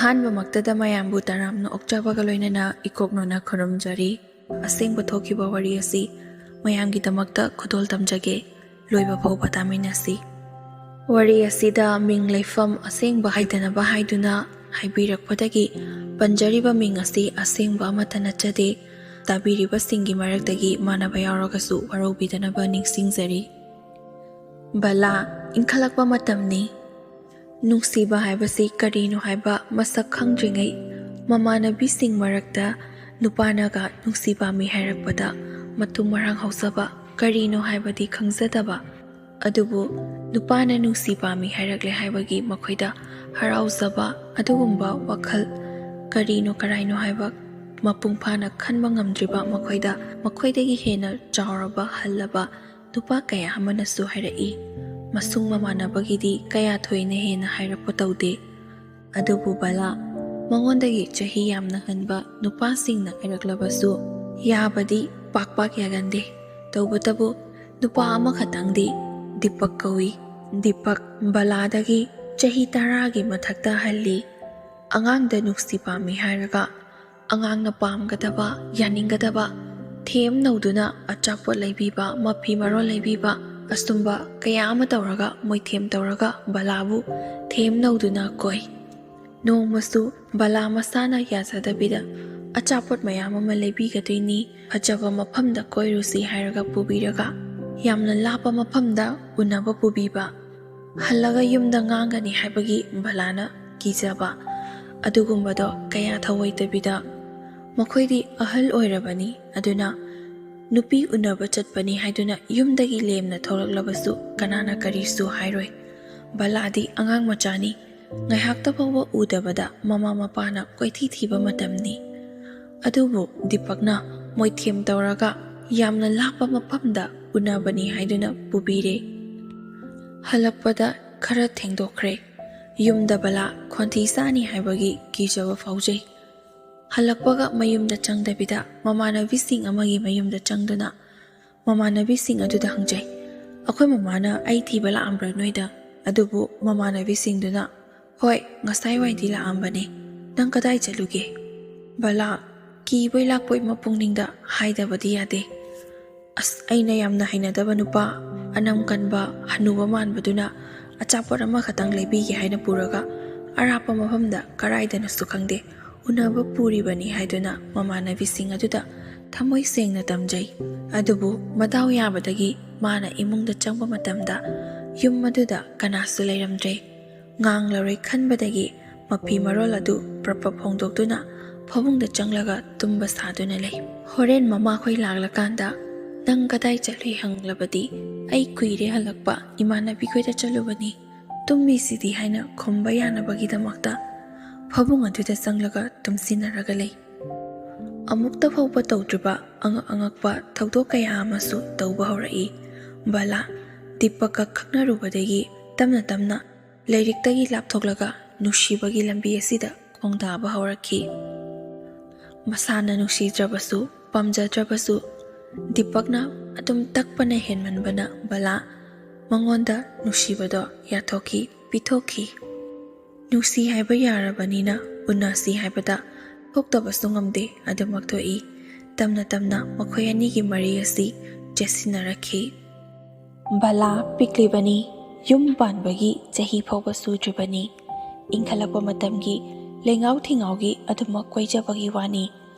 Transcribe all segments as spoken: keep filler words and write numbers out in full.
ꯑꯍꯥꯟꯕꯃꯛꯇꯗ ꯃꯌꯥꯝꯕꯨ ꯇꯔꯥꯝꯅ ꯑꯣꯛꯆꯕꯒ ꯂꯣꯏꯅꯅ ꯏꯀꯣꯛꯅꯣꯅ ꯈꯨꯔꯨꯝꯖꯔꯤ꯫ ꯑꯁꯦꯡꯕ ꯊꯣꯛꯈꯤꯕ ꯋꯥꯔꯤ ꯑꯁꯤ ꯃꯌꯥꯝꯒꯤꯗꯃꯛꯇ ꯈꯨꯗꯣꯜ ꯇꯝꯖꯒꯦ꯫ ꯂꯣꯏꯕ ꯐꯥꯎꯕ ꯇꯥꯃꯤꯟꯅꯁꯤ꯫ ꯋꯥꯔꯤ ꯑꯁꯤꯗ ꯃꯤꯡ ꯂꯩꯐꯝ ꯑꯁꯦꯡꯕ ꯍꯥꯏꯗꯅꯕ ꯍꯥꯏꯗꯨꯅ ꯍꯥꯏꯕꯤꯔꯛꯄꯗꯒꯤ ꯄꯟꯖꯔꯤꯕ ꯃꯤꯡ ꯑꯁꯤ ꯑꯁꯦꯡꯕ ꯑꯃꯠꯇ ꯅꯠꯆꯗꯦ꯫ ꯇꯥꯕꯤꯔꯤꯕꯁꯤꯡꯒꯤ ꯃꯔꯛꯇꯒꯤ ꯃꯥꯟꯅꯕ ꯌꯥꯎꯔꯒꯁꯨ ꯋꯥꯔꯧꯕꯤꯗꯅꯕ ꯅꯤꯡꯁꯤꯡꯖꯔꯤ꯫ ꯕꯂꯥ, ꯏꯟꯈꯠꯂꯛꯄ ꯃꯇꯝꯅꯤ꯫ ꯅꯨꯡꯁꯤꯕ ꯍꯥꯏꯕꯁꯤ ꯀꯔꯤꯅꯣ ꯍꯥꯏꯕ ꯃꯁꯛ ꯈꯪꯗ꯭ꯔꯤꯉꯩ, ꯃꯃꯥꯟꯅꯕꯤꯁꯤꯡ ꯃꯔꯛꯇ ꯅꯨꯄꯥꯅꯒ ꯅꯨꯡꯁꯤ ꯄꯥꯝꯃꯤ ꯍꯥꯏꯔꯛꯄꯗ ꯃꯇꯨ ꯃꯔꯥꯡ ꯍꯧꯖꯕ, ꯀꯔꯤꯅꯣ ꯍꯥꯏꯕꯗꯤ ꯈꯪꯖꯗꯕ꯫ ꯑꯗꯨꯕꯨ ꯅꯨꯄꯥꯅ ꯅꯨꯡꯁꯤ ꯄꯥꯝꯃꯤ ꯍꯥꯏꯔꯛꯂꯦ ꯍꯥꯏꯕꯒꯤ ꯃꯈꯣꯏꯗ ꯍꯔꯥꯎꯖꯕ, ꯑꯗꯨꯒꯨꯝꯕ ꯋꯥꯈꯜ ꯀꯔꯤꯅꯣ ꯀꯔꯥꯏꯅꯣ ꯍꯥꯏꯕ ꯃꯄꯨꯡ ꯐꯥꯅ ꯈꯟꯕ ꯉꯝꯗ꯭ꯔꯤꯕ ꯃꯈꯣꯏꯗ ꯃꯈꯣꯏꯗꯒꯤ ꯍꯦꯟꯅ ꯆꯥꯎꯔꯕ, ꯍꯜꯂꯕ ꯅꯨꯄꯥ ꯀꯌꯥ ꯑꯃꯅꯁꯨ ꯍꯥꯏꯔꯛꯏ꯫ ꯃꯁꯨꯡ ꯃꯃꯥꯟꯅꯕꯒꯤꯗꯤ ꯀꯌꯥ ꯊꯣꯏꯅ ꯍꯦꯟꯅ ꯍꯥꯏꯔꯛꯄ ꯇꯧꯗꯦ꯫ ꯑꯗꯨꯕꯨ ꯕꯂꯥ, ꯃꯉꯣꯟꯗꯒꯤ ꯆꯍꯤ ꯌꯥꯝꯅ ꯍꯟꯕ ꯅꯨꯄꯥꯁꯤꯡꯅ ꯍꯥꯏꯔꯛꯂꯕꯁꯨ ꯌꯥꯕꯗꯤ ꯄꯥꯛ ꯄꯥꯛ ꯌꯥꯒꯟꯗꯦ꯫ ꯇꯧꯕꯇꯕꯨ ꯅꯨꯄꯥ ꯑꯃꯈꯛꯇꯪꯗꯤ ꯗꯤꯄꯛ ꯀꯧꯏ꯫ ꯗꯤꯄꯛ ꯕꯂꯥꯗꯒꯤ ꯆꯍꯤ ꯇꯔꯥꯒꯤ ꯃꯊꯛꯇ ꯍꯜꯂꯤ꯫ ꯑꯉꯥꯡꯗ ꯅꯨꯡꯁꯤ ꯄꯥꯝꯃꯤ ꯍꯥꯏꯔꯒ ꯑꯉꯥꯡꯅ ꯄꯥꯝꯒꯗꯕ, ꯌꯥꯅꯤꯡꯒꯗꯕ, ꯊꯦꯝ ꯅꯧꯗꯨꯅ ꯑꯆꯥꯄꯣꯠ ꯂꯩꯕꯤꯕ, ꯃꯐꯤ ꯃꯔꯣꯟ ꯂꯩꯕꯤꯕ, ꯑꯁꯨꯝꯕ ꯀꯌꯥ ꯑꯃ ꯇꯧꯔꯒ, ꯃꯣꯏꯊꯦꯝ ꯇꯧꯔꯒ ꯕꯂꯥꯕꯨ ꯊꯦꯝ ꯅꯧꯗꯨꯅ ꯀꯣꯏ꯫ ꯅꯣꯡꯃꯁꯨ ꯕꯂꯥ ꯃꯁꯥꯅ ꯌꯥꯖꯗꯕꯤꯗ ꯑꯆꯥꯄꯣꯠ ꯃꯌꯥꯝ ꯑꯃ ꯂꯩꯕꯤꯒꯗꯣꯏꯅꯤ, ꯐꯖꯕ ꯃꯐꯝꯗ ꯀꯣꯏꯔꯨꯁꯤ ꯍꯥꯏꯔꯒ ꯄꯨꯕꯤꯔꯒ ꯌꯥꯝꯅ ꯂꯥꯞꯄ ꯃꯐꯝꯗ ꯎꯅꯕ ꯄꯨꯕꯤꯕ꯫ ꯍꯜꯂꯒ ꯌꯨꯝꯗ ꯉꯥꯡꯒꯅꯤ ꯍꯥꯏꯕꯒꯤ ꯕꯂꯥꯅ ꯀꯤꯖꯕ꯫ ꯑꯗꯨꯒꯨꯝꯕꯗꯣ ꯀꯌꯥ ꯊꯧꯑꯣꯏꯗꯕꯤꯗ, ꯃꯈꯣꯏꯗꯤ ꯑꯍꯜ ꯑꯣꯏꯔꯕꯅꯤ, ꯑꯗꯨꯅ ꯅꯨꯄꯤ ꯎꯅꯕ ꯆꯠꯄꯅꯤ ꯍꯥꯏꯗꯨꯅ ꯌꯨꯝꯗꯒꯤ ꯂꯦꯝꯅ ꯊꯣꯛꯂꯛꯂꯕꯁꯨ ꯀꯅꯥꯅ ꯀꯔꯤꯁꯨ ꯍꯥꯏꯔꯣꯏ꯫ ꯕꯂꯥꯗꯤ ꯑꯉꯥꯡ ꯃꯆꯥꯅꯤ, ꯉꯥꯏꯍꯥꯛꯇ ꯐꯥꯎꯕ ꯎꯗꯕꯗ ꯃꯃꯥ ꯃꯄꯥꯅ ꯀꯣꯏꯊꯤ ꯊꯤꯕ ꯃꯇꯝꯅꯤ꯫ ꯑꯗꯨꯕꯨ ꯗꯤꯄꯛꯅ ꯃꯣꯏꯊꯦꯝ ꯇꯧꯔꯒ ꯌꯥꯝꯅ ꯂꯥꯞꯄ ꯃꯐꯝꯗ ꯎꯅꯕꯅꯤ ꯍꯥꯏꯗꯨꯅ ꯄꯨꯕꯤꯔꯦ꯫ ꯍꯜꯂꯛꯄꯗ ꯈꯔ ꯊꯦꯡꯗꯣꯛꯈ꯭ꯔꯦ꯫ ꯌꯨꯝꯗ ꯕꯂꯥ ꯈꯣꯟꯊꯤ ꯆꯥꯅꯤ ꯍꯥꯏꯕꯒꯤ ꯀꯤꯖꯕ ꯐꯥꯎꯖꯩ꯫ ꯍꯜꯂꯛꯄꯒ ꯃꯌꯨꯝꯗ ꯆꯪꯗꯕꯤꯗ ꯃꯃꯥꯟꯅꯕꯤꯁꯤꯡ ꯑꯃꯒꯤ ꯃꯌꯨꯝꯗ ꯆꯪꯗꯨꯅ ꯃꯃꯥꯟꯅꯕꯤꯁꯤꯡ ꯑꯗꯨꯗ ꯍꯪꯖꯩ, "ꯑꯩꯈꯣꯏ ꯃꯃꯥꯅ ꯑꯩ ꯊꯤꯕ ꯂꯥꯛꯑꯝꯕ꯭ꯔꯥ ꯅꯣꯏꯗ?" ꯑꯗꯨꯕꯨ ꯃꯃꯥꯟꯅꯕꯤꯁꯤꯡꯗꯨꯅ, "ꯍꯣꯏ, ꯉꯁꯥꯏꯋꯥꯏꯗꯤ ꯂꯥꯛꯑꯝꯕꯅꯦ, "ꯅꯪ ꯀꯗꯥꯏ ꯆꯠꯂꯨꯒꯦ?" ꯕꯂꯥ, ꯀꯤꯕꯣꯏ ꯂꯥꯛꯄꯣꯏ ꯃꯄꯨꯛꯅꯤꯡꯗ ꯍꯥꯏꯗꯕꯗꯤ ꯌꯥꯗꯦ꯫ "ꯑꯁ, ꯑꯩꯅ ꯌꯥꯝꯅ ꯍꯩꯅꯗꯕ ꯅꯨꯄꯥ, ꯑꯅꯝ ꯀꯟꯕ, ꯍꯅꯨꯕ ꯃꯥꯟꯕꯗꯨꯅ ꯑꯆꯥꯄꯣꯠ ꯑꯃꯈꯛꯇꯪ ꯂꯩꯕꯤꯒꯦ ꯍꯥꯏꯅ ꯄꯨꯔꯒ ꯑꯔꯥꯞꯄ ꯃꯐꯝꯗ ꯀꯔꯥꯏꯗꯅꯣꯁꯨ ꯈꯪꯗꯦ ꯎꯅꯕ ꯄꯨꯔꯤꯕꯅꯤ" ꯍꯥꯏꯗꯨꯅ ꯃꯃꯥꯟꯅꯕꯤꯁꯤꯡ ꯑꯗꯨꯗ ꯊꯃꯣꯏ ꯁꯦꯡꯅ ꯇꯝꯖꯩ꯫ ꯑꯗꯨꯕꯨ ꯃꯗꯥꯎ ꯌꯥꯕꯗꯒꯤ ꯃꯥꯅ ꯏꯃꯨꯡꯗ ꯆꯪꯕ ꯃꯇꯝꯗ ꯌꯨꯝ ꯑꯗꯨꯗ ꯀꯅꯥꯁꯨ ꯂꯩꯔꯝꯗ꯭ꯔꯦ꯫ ꯉꯥꯡꯂꯔꯣꯏ ꯈꯟꯕꯗꯒꯤ ꯃꯐꯤ ꯃꯔꯣꯜ ꯑꯗꯨ ꯄ꯭ꯔꯞ ꯄ꯭ꯔꯞ ꯍꯣꯡꯗꯣꯛꯇꯨꯅ ꯐꯃꯨꯡꯗ ꯆꯪꯂꯒ ꯇꯨꯝꯕ ꯁꯥꯗꯨꯅ ꯂꯩ꯫ ꯍꯣꯔꯦꯟ ꯃꯃꯥꯈꯣꯏ ꯂꯥꯛꯂꯀꯥꯟꯗ "ꯅꯪ ꯀꯗꯥꯏ ꯆꯠꯂꯨꯏ?" ꯍꯪꯂꯕꯗꯤ, "ꯑꯩ ꯀꯨꯏꯔꯦ ꯍꯜꯂꯛꯄ, ꯏꯃꯥꯟꯅꯕꯤꯈꯣꯏꯗ ꯆꯠꯂꯨꯕꯅꯤ, ꯇꯨꯝꯃꯤꯁꯤꯗꯤ" ꯍꯥꯏꯅ ꯈꯨꯝꯕ ꯌꯥꯅꯕꯒꯤꯗꯃꯛꯇ ꯐꯃꯨꯡ ꯑꯗꯨꯗ ꯆꯪꯂꯒ ꯇꯨꯝꯁꯤꯟꯅꯔꯒ ꯂꯩ꯫ ꯑꯃꯨꯛꯇ ꯐꯥꯎꯕ ꯇꯧꯗ꯭ꯔꯤꯕ ꯑꯉꯛ ꯑꯉꯛꯄ ꯊꯧꯗꯣꯛ ꯀꯌꯥ ꯑꯃꯁꯨ ꯇꯧꯕ ꯍꯧꯔꯛꯏ꯫ ꯕꯂꯥ, ꯗꯤꯄꯛꯀ ꯈꯪꯅꯔꯨꯕꯗꯒꯤ ꯇꯞꯅ ꯇꯞꯅ ꯂꯥꯏꯔꯤꯛꯇꯒꯤ ꯂꯥꯞꯊꯣꯛꯂꯒ ꯅꯨꯡꯁꯤꯕꯒꯤ ꯂꯝꯕꯤ ꯑꯁꯤꯗ ꯈꯣꯡꯗꯥꯕ ꯍꯧꯔꯛꯈꯤ꯫ ꯃꯁꯥꯅ ꯅꯨꯡꯁꯤꯗ꯭ꯔꯕꯁꯨ, ꯄꯥꯝꯖꯗ꯭ꯔꯕꯁꯨ, ꯗꯤꯄꯛꯅ ꯑꯗꯨꯝ ꯇꯛꯄꯅ ꯍꯦꯟꯃꯟꯕꯅ ꯕꯂꯥ ꯃꯉꯣꯟꯗ ꯅꯨꯡꯁꯤꯕꯗꯣ ꯌꯥꯊꯣꯛꯈꯤ, ꯄꯤꯊꯣꯛꯈꯤ꯫ ꯅꯨꯡꯁꯤ ꯍꯥꯏꯕ ꯌꯥꯔꯕꯅꯤꯅ ꯎꯅꯁꯤ ꯍꯥꯏꯕꯗ ꯊꯣꯛꯇꯕꯁꯨ ꯉꯝꯗꯦ, ꯑꯗꯨꯃꯛ ꯊꯣꯛꯏ꯫ ꯇꯝꯅ ꯇꯝꯅ ꯃꯈꯣꯏ ꯑꯅꯤꯒꯤ ꯃꯔꯤ ꯑꯁꯤ ꯆꯦꯠꯁꯤꯟꯅꯔꯛꯈꯤ꯫ ꯕꯂꯥ ꯄꯤꯛꯂꯤꯕꯅꯤ, ꯌꯨꯝ ꯄꯥꯟꯕꯒꯤ ꯆꯍꯤ ꯐꯥꯎꯕ ꯁꯨꯗ꯭ꯔꯤꯕꯅꯤ꯫ ꯏꯟꯈꯠꯂꯛꯄ ꯃꯇꯝꯒꯤ ꯂꯩꯉꯥꯎ ꯊꯤꯉꯥꯎꯒꯤ ꯑꯗꯨꯃꯛ ꯀꯣꯏꯖꯕꯒꯤ ꯋꯥꯅꯤ꯫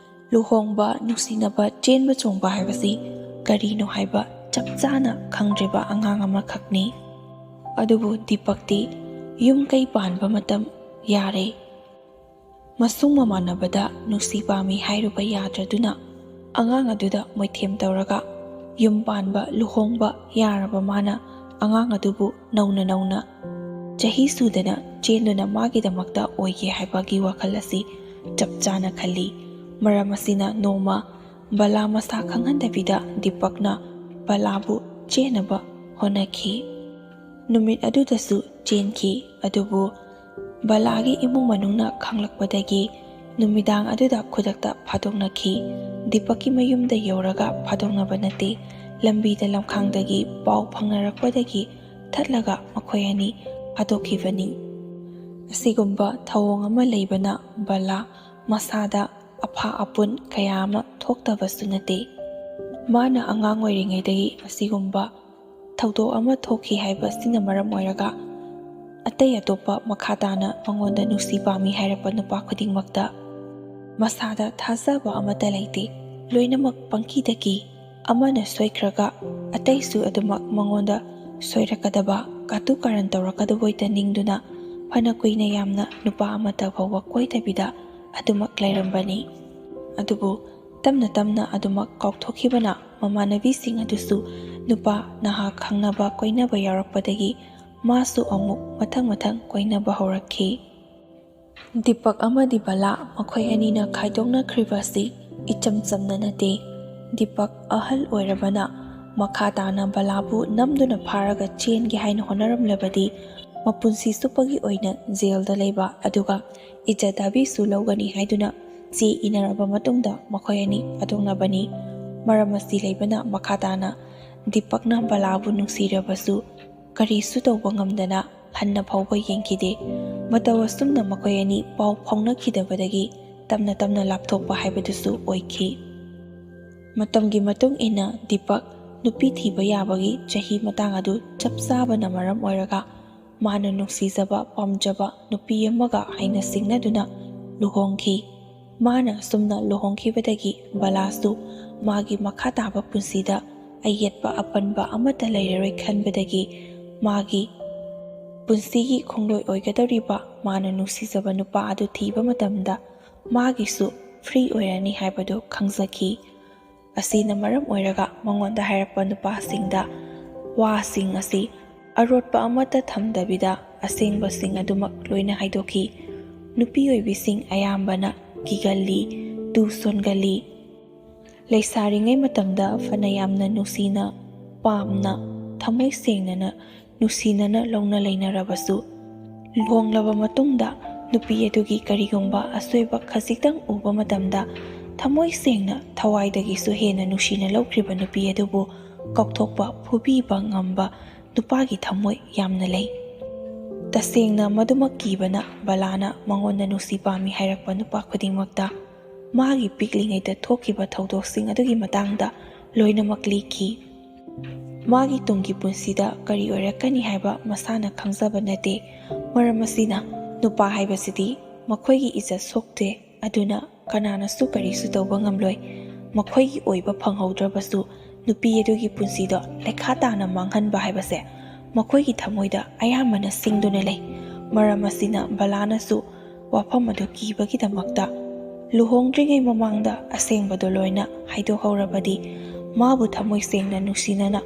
ꯂꯨꯍꯣꯡꯕ, ꯅꯨꯡꯁꯤꯅꯕ, ꯆꯦꯟꯕ ꯆꯣꯡꯕ ꯍꯥꯏꯕꯁꯤ ꯀꯔꯤꯅꯣ ꯍꯥꯏꯕ ꯆꯞ ꯆꯥꯅ ꯈꯪꯗ꯭ꯔꯤꯕ ꯑꯉꯥꯡ ꯑꯃꯈꯛꯅꯤ꯫ ꯑꯗꯨꯕꯨ ꯗꯤꯄꯛꯇꯤ ꯌꯨꯝ ꯀꯩ ꯄꯥꯟꯕ ꯃꯇꯝ ꯌꯥꯔꯦ꯫ ꯃꯁꯨꯡ ꯃꯃꯥꯟꯅꯕꯗ ꯅꯨꯡꯁꯤ ꯄꯥꯝꯃꯤ ꯍꯥꯏꯔꯨꯕ ꯌꯥꯗ꯭ꯔꯗꯨꯅ ꯑꯉꯥꯡ ꯑꯗꯨꯗ ꯃꯣꯏꯊꯦꯝ ꯇꯧꯔꯒ ꯌꯨꯝ ꯄꯥꯟꯕ, ꯂꯨꯍꯣꯡꯕ ꯌꯥꯔꯕ ꯃꯥꯅ ꯑꯉꯥꯡ ꯑꯗꯨꯕꯨ ꯅꯧꯅ ꯅꯧꯅ ꯆꯍꯤ ꯁꯨꯗꯅ ꯆꯦꯟꯗꯨꯅ ꯃꯥꯒꯤꯗꯃꯛꯇ ꯑꯣꯏꯒꯦ ꯍꯥꯏꯕꯒꯤ ꯋꯥꯈꯜ ꯑꯁꯤ ꯆꯞ ꯆꯥꯅ ꯈꯜꯂꯤ꯫ ꯃꯔꯝ ꯑꯁꯤꯅ ꯅꯣꯡꯃ ꯕꯂꯥ ꯃꯁꯥ ꯈꯪꯍꯟꯗꯕꯤꯗ ꯗꯤꯄꯛꯅ ꯕꯂꯥꯕꯨ ꯆꯦꯟꯅꯕ ꯍꯣꯠꯅꯈꯤ꯫ ꯅꯨꯃꯤꯠ ꯑꯗꯨꯗꯁꯨ ꯆꯦꯟꯈꯤ꯫ ꯑꯗꯨꯕꯨ ꯕꯂꯥꯒꯤ ꯏꯃꯨꯡ ꯃꯅꯨꯡꯅ ꯈꯪꯂꯛꯄꯗꯒꯤ ꯅꯨꯃꯤꯗꯥꯡ ꯑꯗꯨꯗ ꯈꯨꯗꯛꯇ ꯐꯥꯗꯣꯛꯅꯈꯤ꯫ ꯗꯤꯄꯛꯀꯤ ꯃꯌꯨꯝꯗ ꯌꯧꯔꯒ ꯐꯥꯗꯣꯛꯅꯕ ꯅꯠꯇꯦ, ꯂꯝꯕꯤꯗ ꯂꯝꯈꯥꯡꯗꯒꯤ ꯄꯥꯎ ꯐꯪꯅꯔꯛꯄꯗꯒꯤ ꯊꯠꯂꯒ ꯃꯈꯣꯏ ꯑꯅꯤ ꯐꯥꯗꯣꯛꯈꯤꯕꯅꯤ꯫ ꯑꯁꯤꯒꯨꯝꯕ ꯊꯧꯑꯣꯡ ꯑꯃ ꯂꯩꯕꯅ ꯕꯂꯥ ꯃꯁꯥꯗ ꯑꯐꯥ ꯑꯄꯨꯟ ꯀꯌꯥ ꯑꯃ ꯊꯣꯛꯇꯕꯁꯨ ꯅꯠꯇꯦ꯫ ꯃꯥꯅ ꯑꯉꯥꯡ ꯑꯣꯏꯔꯤꯉꯩꯗꯒꯤ ꯑꯁꯤꯒꯨꯝꯕ ꯊꯧꯗꯣꯛ ꯑꯃ ꯊꯣꯛꯈꯤ ꯍꯥꯏꯕ ꯑꯁꯤꯅ ꯃꯔꯝ ꯑꯣꯏꯔꯒ, ꯑꯇꯩ ꯑꯇꯣꯞꯄ ꯃꯈꯥ ꯇꯥꯅ ꯃꯉꯣꯟꯗ ꯅꯨꯡꯁꯤ ꯄꯥꯝꯃꯤ ꯍꯥꯏꯔꯛꯄ ꯅꯨꯄꯥ ꯈꯨꯗꯤꯡꯃꯛꯇ ꯃꯁꯥꯗ ꯊꯥꯖꯕ ꯑꯃꯠꯇ ꯂꯩꯇꯦ꯫ ꯂꯣꯏꯅꯃꯛ ꯄꯪꯀꯤꯗ ꯀꯤ꯫ ꯑꯃꯅ ꯁꯣꯏꯈ꯭ꯔꯒ ꯑꯇꯩꯁꯨ ꯑꯗꯨꯃꯛ ꯃꯉꯣꯟꯗ ꯁꯣꯏꯔꯛꯀꯗꯕ, ꯀꯥꯇꯨ ꯀꯥꯔꯟ ꯇꯧꯔꯛꯀꯗꯕꯣꯏꯇ ꯅꯤꯡꯗꯨꯅ ꯐꯅ ꯀꯨꯏꯅ ꯌꯥꯝꯅ ꯅꯨꯄꯥ ꯑꯃꯠꯇ ꯐꯥꯎꯕ ꯀꯣꯏꯗꯕꯤꯗ ꯑꯗꯨꯃꯛ ꯂꯩꯔꯝꯕꯅꯤ꯫ ꯑꯗꯨꯕꯨ ꯇꯞꯅ ꯇꯞꯅ ꯑꯗꯨꯃꯛ ꯀꯥꯎꯊꯣꯛꯈꯤꯕꯅ ꯃꯃꯥꯟꯅꯕꯤꯁꯤꯡ ꯑꯗꯨꯁꯨ ꯅꯨꯄꯥ ꯅꯍꯥ ꯈꯪꯅꯕ ꯀꯣꯏꯅꯕ ꯌꯥꯎꯔꯛꯄꯗꯒꯤ ꯃꯥꯁꯨ ꯑꯃꯨꯛ ꯃꯊꯪ ꯃꯊꯪ ꯀꯣꯏꯅꯕ ꯍꯧꯔꯛꯈꯤ꯫ ꯗꯤꯄꯛ ꯑꯃꯗꯤ ꯕꯂꯥ ꯃꯈꯣꯏ ꯑꯅꯤꯅ ꯈꯥꯏꯗꯣꯛꯅꯈ꯭ꯔꯤꯕ ꯑꯁꯤ ꯏꯆꯝ ꯆꯝꯅ ꯅꯠꯇꯦ꯫ ꯗꯤꯄꯛ ꯑꯍꯜ ꯑꯣꯏꯔꯕꯅ ꯃꯈꯥ ꯇꯥꯅ ꯕꯂꯥꯕꯨ ꯅꯝꯗꯨꯅ ꯐꯥꯔꯒ ꯆꯦꯟꯒꯦ ꯍꯥꯏꯅ ꯍꯣꯠꯅꯔꯝꯂꯕꯗꯤ ꯃꯄꯨꯟꯁꯤ ꯆꯨꯞꯄꯒꯤ ꯑꯣꯏꯅ ꯖꯦꯜꯗ ꯂꯩꯕ, ꯑꯗꯨꯒ ꯏꯖꯠ ꯗꯥꯕꯤꯁꯨ ꯂꯧꯒꯅꯤ ꯍꯥꯏꯗꯨꯅ ꯆꯦ ꯏꯅꯔꯕ ꯃꯇꯨꯡꯗ ꯃꯈꯣꯏ ꯑꯅꯤ ꯊꯥꯗꯣꯛꯅꯕꯅꯤ꯫ ꯃꯔꯝ ꯑꯁꯤ ꯂꯩꯕꯅ ꯃꯈꯥ ꯇꯥꯅ ꯗꯤꯄꯛꯅ ꯕꯂꯥꯕꯨ ꯅꯨꯡꯁꯤꯔꯕꯁꯨ ꯀꯔꯤꯁꯨ ꯇꯧꯕ ꯉꯝꯗꯅ ꯍꯟꯅ ꯐꯥꯎꯕ ꯌꯦꯡꯈꯤꯗꯦ꯫ ꯃꯇꯧ ꯑꯁꯨꯝꯅ ꯃꯈꯣꯏ ꯑꯅꯤ ꯄꯥꯎ ꯐꯥꯎꯅꯈꯤꯗꯕꯗꯒꯤ ꯇꯞꯅ ꯇꯞꯅ ꯂꯥꯞꯊꯣꯛꯄ ꯍꯥꯏꯕꯗꯨꯁꯨ ꯑꯣꯏꯈꯤ꯫ ꯃꯇꯝꯒꯤ ꯃꯇꯨꯡ ꯏꯟꯅ ꯗꯤꯄꯛ ꯅꯨꯄꯤ ꯊꯤꯕ ꯌꯥꯕꯒꯤ ꯆꯍꯤ ꯃꯇꯥꯡ ꯑꯗꯨ ꯆꯞ ꯆꯥꯕꯅ ꯃꯔꯝ ꯑꯣꯏꯔꯒ ꯃꯥꯅ ꯅꯨꯡꯁꯤꯖꯕ ꯄꯥꯝꯖꯕ ꯅꯨꯄꯤ ꯑꯃꯒ ꯍꯥꯏꯅ ꯁꯤꯡꯅꯗꯨꯅ ꯂꯨꯍꯣꯡꯈꯤ꯫ ꯃꯥꯅ ꯑꯁꯨꯝꯅ ꯂꯨꯍꯣꯡꯈꯤꯕꯗꯒꯤ ꯕꯂꯥꯁꯨ ꯃꯥꯒꯤ ꯃꯈꯥ ꯇꯥꯕ ꯄꯨꯟꯁꯤꯗ ꯑꯌꯦꯠꯄ ꯑꯄꯟꯕ ꯑꯃꯠꯇ ꯂꯩꯔꯔꯣꯏ ꯈꯟꯕꯗꯒꯤ ꯃꯥꯒꯤ ꯄꯨꯟꯁꯤꯒꯤ ꯈꯣꯡꯂꯣꯏ ꯑꯣꯏꯒꯗꯧꯔꯤꯕ ꯃꯥꯅ ꯅꯨꯡꯁꯤꯖꯕ ꯅꯨꯄꯥ ꯑꯗꯨ ꯊꯤꯕ ꯃꯇꯝꯗ ꯃꯥꯒꯤꯁꯨ ꯐ꯭ꯔꯤ ꯑꯣꯏꯔꯅꯤ ꯍꯥꯏꯕꯗꯨ ꯈꯪꯖꯈꯤ꯫ ꯑꯁꯤꯅ ꯃꯔꯝ ꯑꯣꯏꯔꯒ ꯃꯉꯣꯟꯗ ꯍꯥꯏꯔꯛꯄ ꯅꯨꯄꯥꯁꯤꯡꯗ ꯋꯥꯁꯤꯡ ꯑꯁꯤ ꯑꯔꯣꯠꯄ ꯑꯃꯠꯇ ꯊꯝꯗꯕꯤꯗ ꯑꯁꯦꯡꯕꯁꯤꯡ ꯑꯗꯨꯃꯛ ꯂꯣꯏꯅ ꯍꯥꯏꯗꯣꯛꯈꯤ꯫ ꯅꯨꯄꯤ ꯑꯣꯏꯕꯤꯁꯤꯡ ꯑꯌꯥꯝꯕꯅ ꯀꯤꯒꯜꯂꯤ, ꯇꯨ ꯁꯣꯟꯒꯜꯂꯤ꯫ ꯂꯩꯁꯥꯔꯤꯉꯩ ꯃꯇꯝꯗ ꯐꯅ ꯌꯥꯝꯅ ꯅꯨꯡꯁꯤꯅ, ꯄꯥꯝꯅ, ꯊꯃꯣꯏ ꯁꯦꯡꯅꯅ ꯅꯨꯡꯁꯤꯅꯅ ꯂꯧꯅ ꯂꯩꯅꯔꯕꯁꯨ, ꯂꯨꯍꯣꯡꯂꯕ ꯃꯇꯨꯡꯗ ꯅꯨꯄꯤ ꯑꯗꯨꯒꯤ ꯀꯔꯤꯒꯨꯝꯕ ꯑꯁꯣꯏꯕ ꯈꯖꯤꯛꯇꯪ ꯎꯕ ꯃꯇꯝꯗ ꯊꯃꯣꯏ ꯁꯦꯡꯅ ꯊꯋꯥꯏꯗꯒꯤꯁꯨ ꯍꯦꯟꯅ ꯅꯨꯡꯁꯤꯅ ꯂꯧꯈ꯭ꯔꯤꯕ ꯅꯨꯄꯤ ꯑꯗꯨꯕꯨ ꯀꯥꯎꯊꯣꯛꯄ, ꯐꯨꯕꯤꯕ ꯉꯝꯕ ꯅꯨꯄꯥꯒꯤ ꯊꯃꯣꯏ ꯌꯥꯝꯅ ꯂꯩ꯫ ꯇꯁꯦꯡꯅ ꯃꯗꯨꯃꯛ ꯀꯤꯕꯅ ꯕꯂꯥꯅ ꯃꯉꯣꯟꯗ ꯅꯨꯡꯁꯤ ꯄꯥꯝꯃꯤ ꯍꯥꯏꯔꯛꯄ ꯅꯨꯄꯥ ꯈꯨꯗꯤꯡꯃꯛꯇ ꯃꯥꯒꯤ ꯄꯤꯛꯂꯤꯉꯩꯗ ꯊꯣꯛꯈꯤꯕ ꯊꯧꯗꯣꯛꯁꯤꯡ ꯑꯗꯨꯒꯤ ꯃꯇꯥꯡꯗ ꯂꯣꯏꯅꯃꯛ ꯂꯤꯈꯤ꯫ ꯃꯥꯒꯤ ꯇꯨꯡꯒꯤ ꯄꯨꯟꯁꯤꯗ ꯀꯔꯤ ꯑꯣꯏꯔꯛꯀꯅꯤ ꯍꯥꯏꯕ ꯃꯁꯥꯅ ꯈꯪꯖꯕ ꯅꯠꯇꯦ꯫ ꯃꯔꯝ ꯑꯁꯤꯅ ꯅꯨꯄꯥ ꯍꯥꯏꯕꯁꯤꯗꯤ ꯃꯈꯣꯏꯒꯤ ꯏꯖꯠ ꯁꯣꯛꯇꯦ꯫ ꯑꯗꯨꯅ ꯀꯅꯥꯅꯁꯨ ꯀꯔꯤꯁꯨ ꯇꯧꯕ ꯉꯝꯂꯣꯏ꯫ ꯃꯈꯣꯏꯒꯤ ꯑꯣꯏꯕ ꯐꯪꯍꯧꯗ꯭ꯔꯕꯁꯨ ꯅꯨꯄꯤ ꯑꯗꯨꯒꯤ ꯄꯨꯟꯁꯤꯗꯣ ꯂꯩꯈꯥ ꯇꯥꯅ ꯃꯥꯡꯍꯟꯕ ꯍꯥꯏꯕꯁꯦ ꯃꯈꯣꯏꯒꯤ ꯊꯃꯣꯏꯗ ꯑꯌꯥꯝꯕꯅ ꯁꯤꯡꯗꯨꯅ ꯂꯩ꯫ ꯃꯔꯝ ꯑꯁꯤꯅ ꯕꯂꯥꯅꯁꯨ ꯋꯥꯐꯝ ꯑꯗꯨ ꯀꯤꯕꯒꯤꯗꯃꯛꯇ ꯂꯨꯍꯣꯡꯗ꯭ꯔꯤꯉꯩ ꯃꯃꯥꯡꯗ ꯑꯁꯦꯡꯕꯗꯣ ꯂꯣꯏꯅ ꯍꯥꯏꯗꯣꯛꯍꯧꯔꯕꯗꯤ ꯃꯥꯕꯨ ꯊꯃꯣꯏ ꯁꯦꯡꯅ ꯅꯨꯡꯁꯤꯅꯅ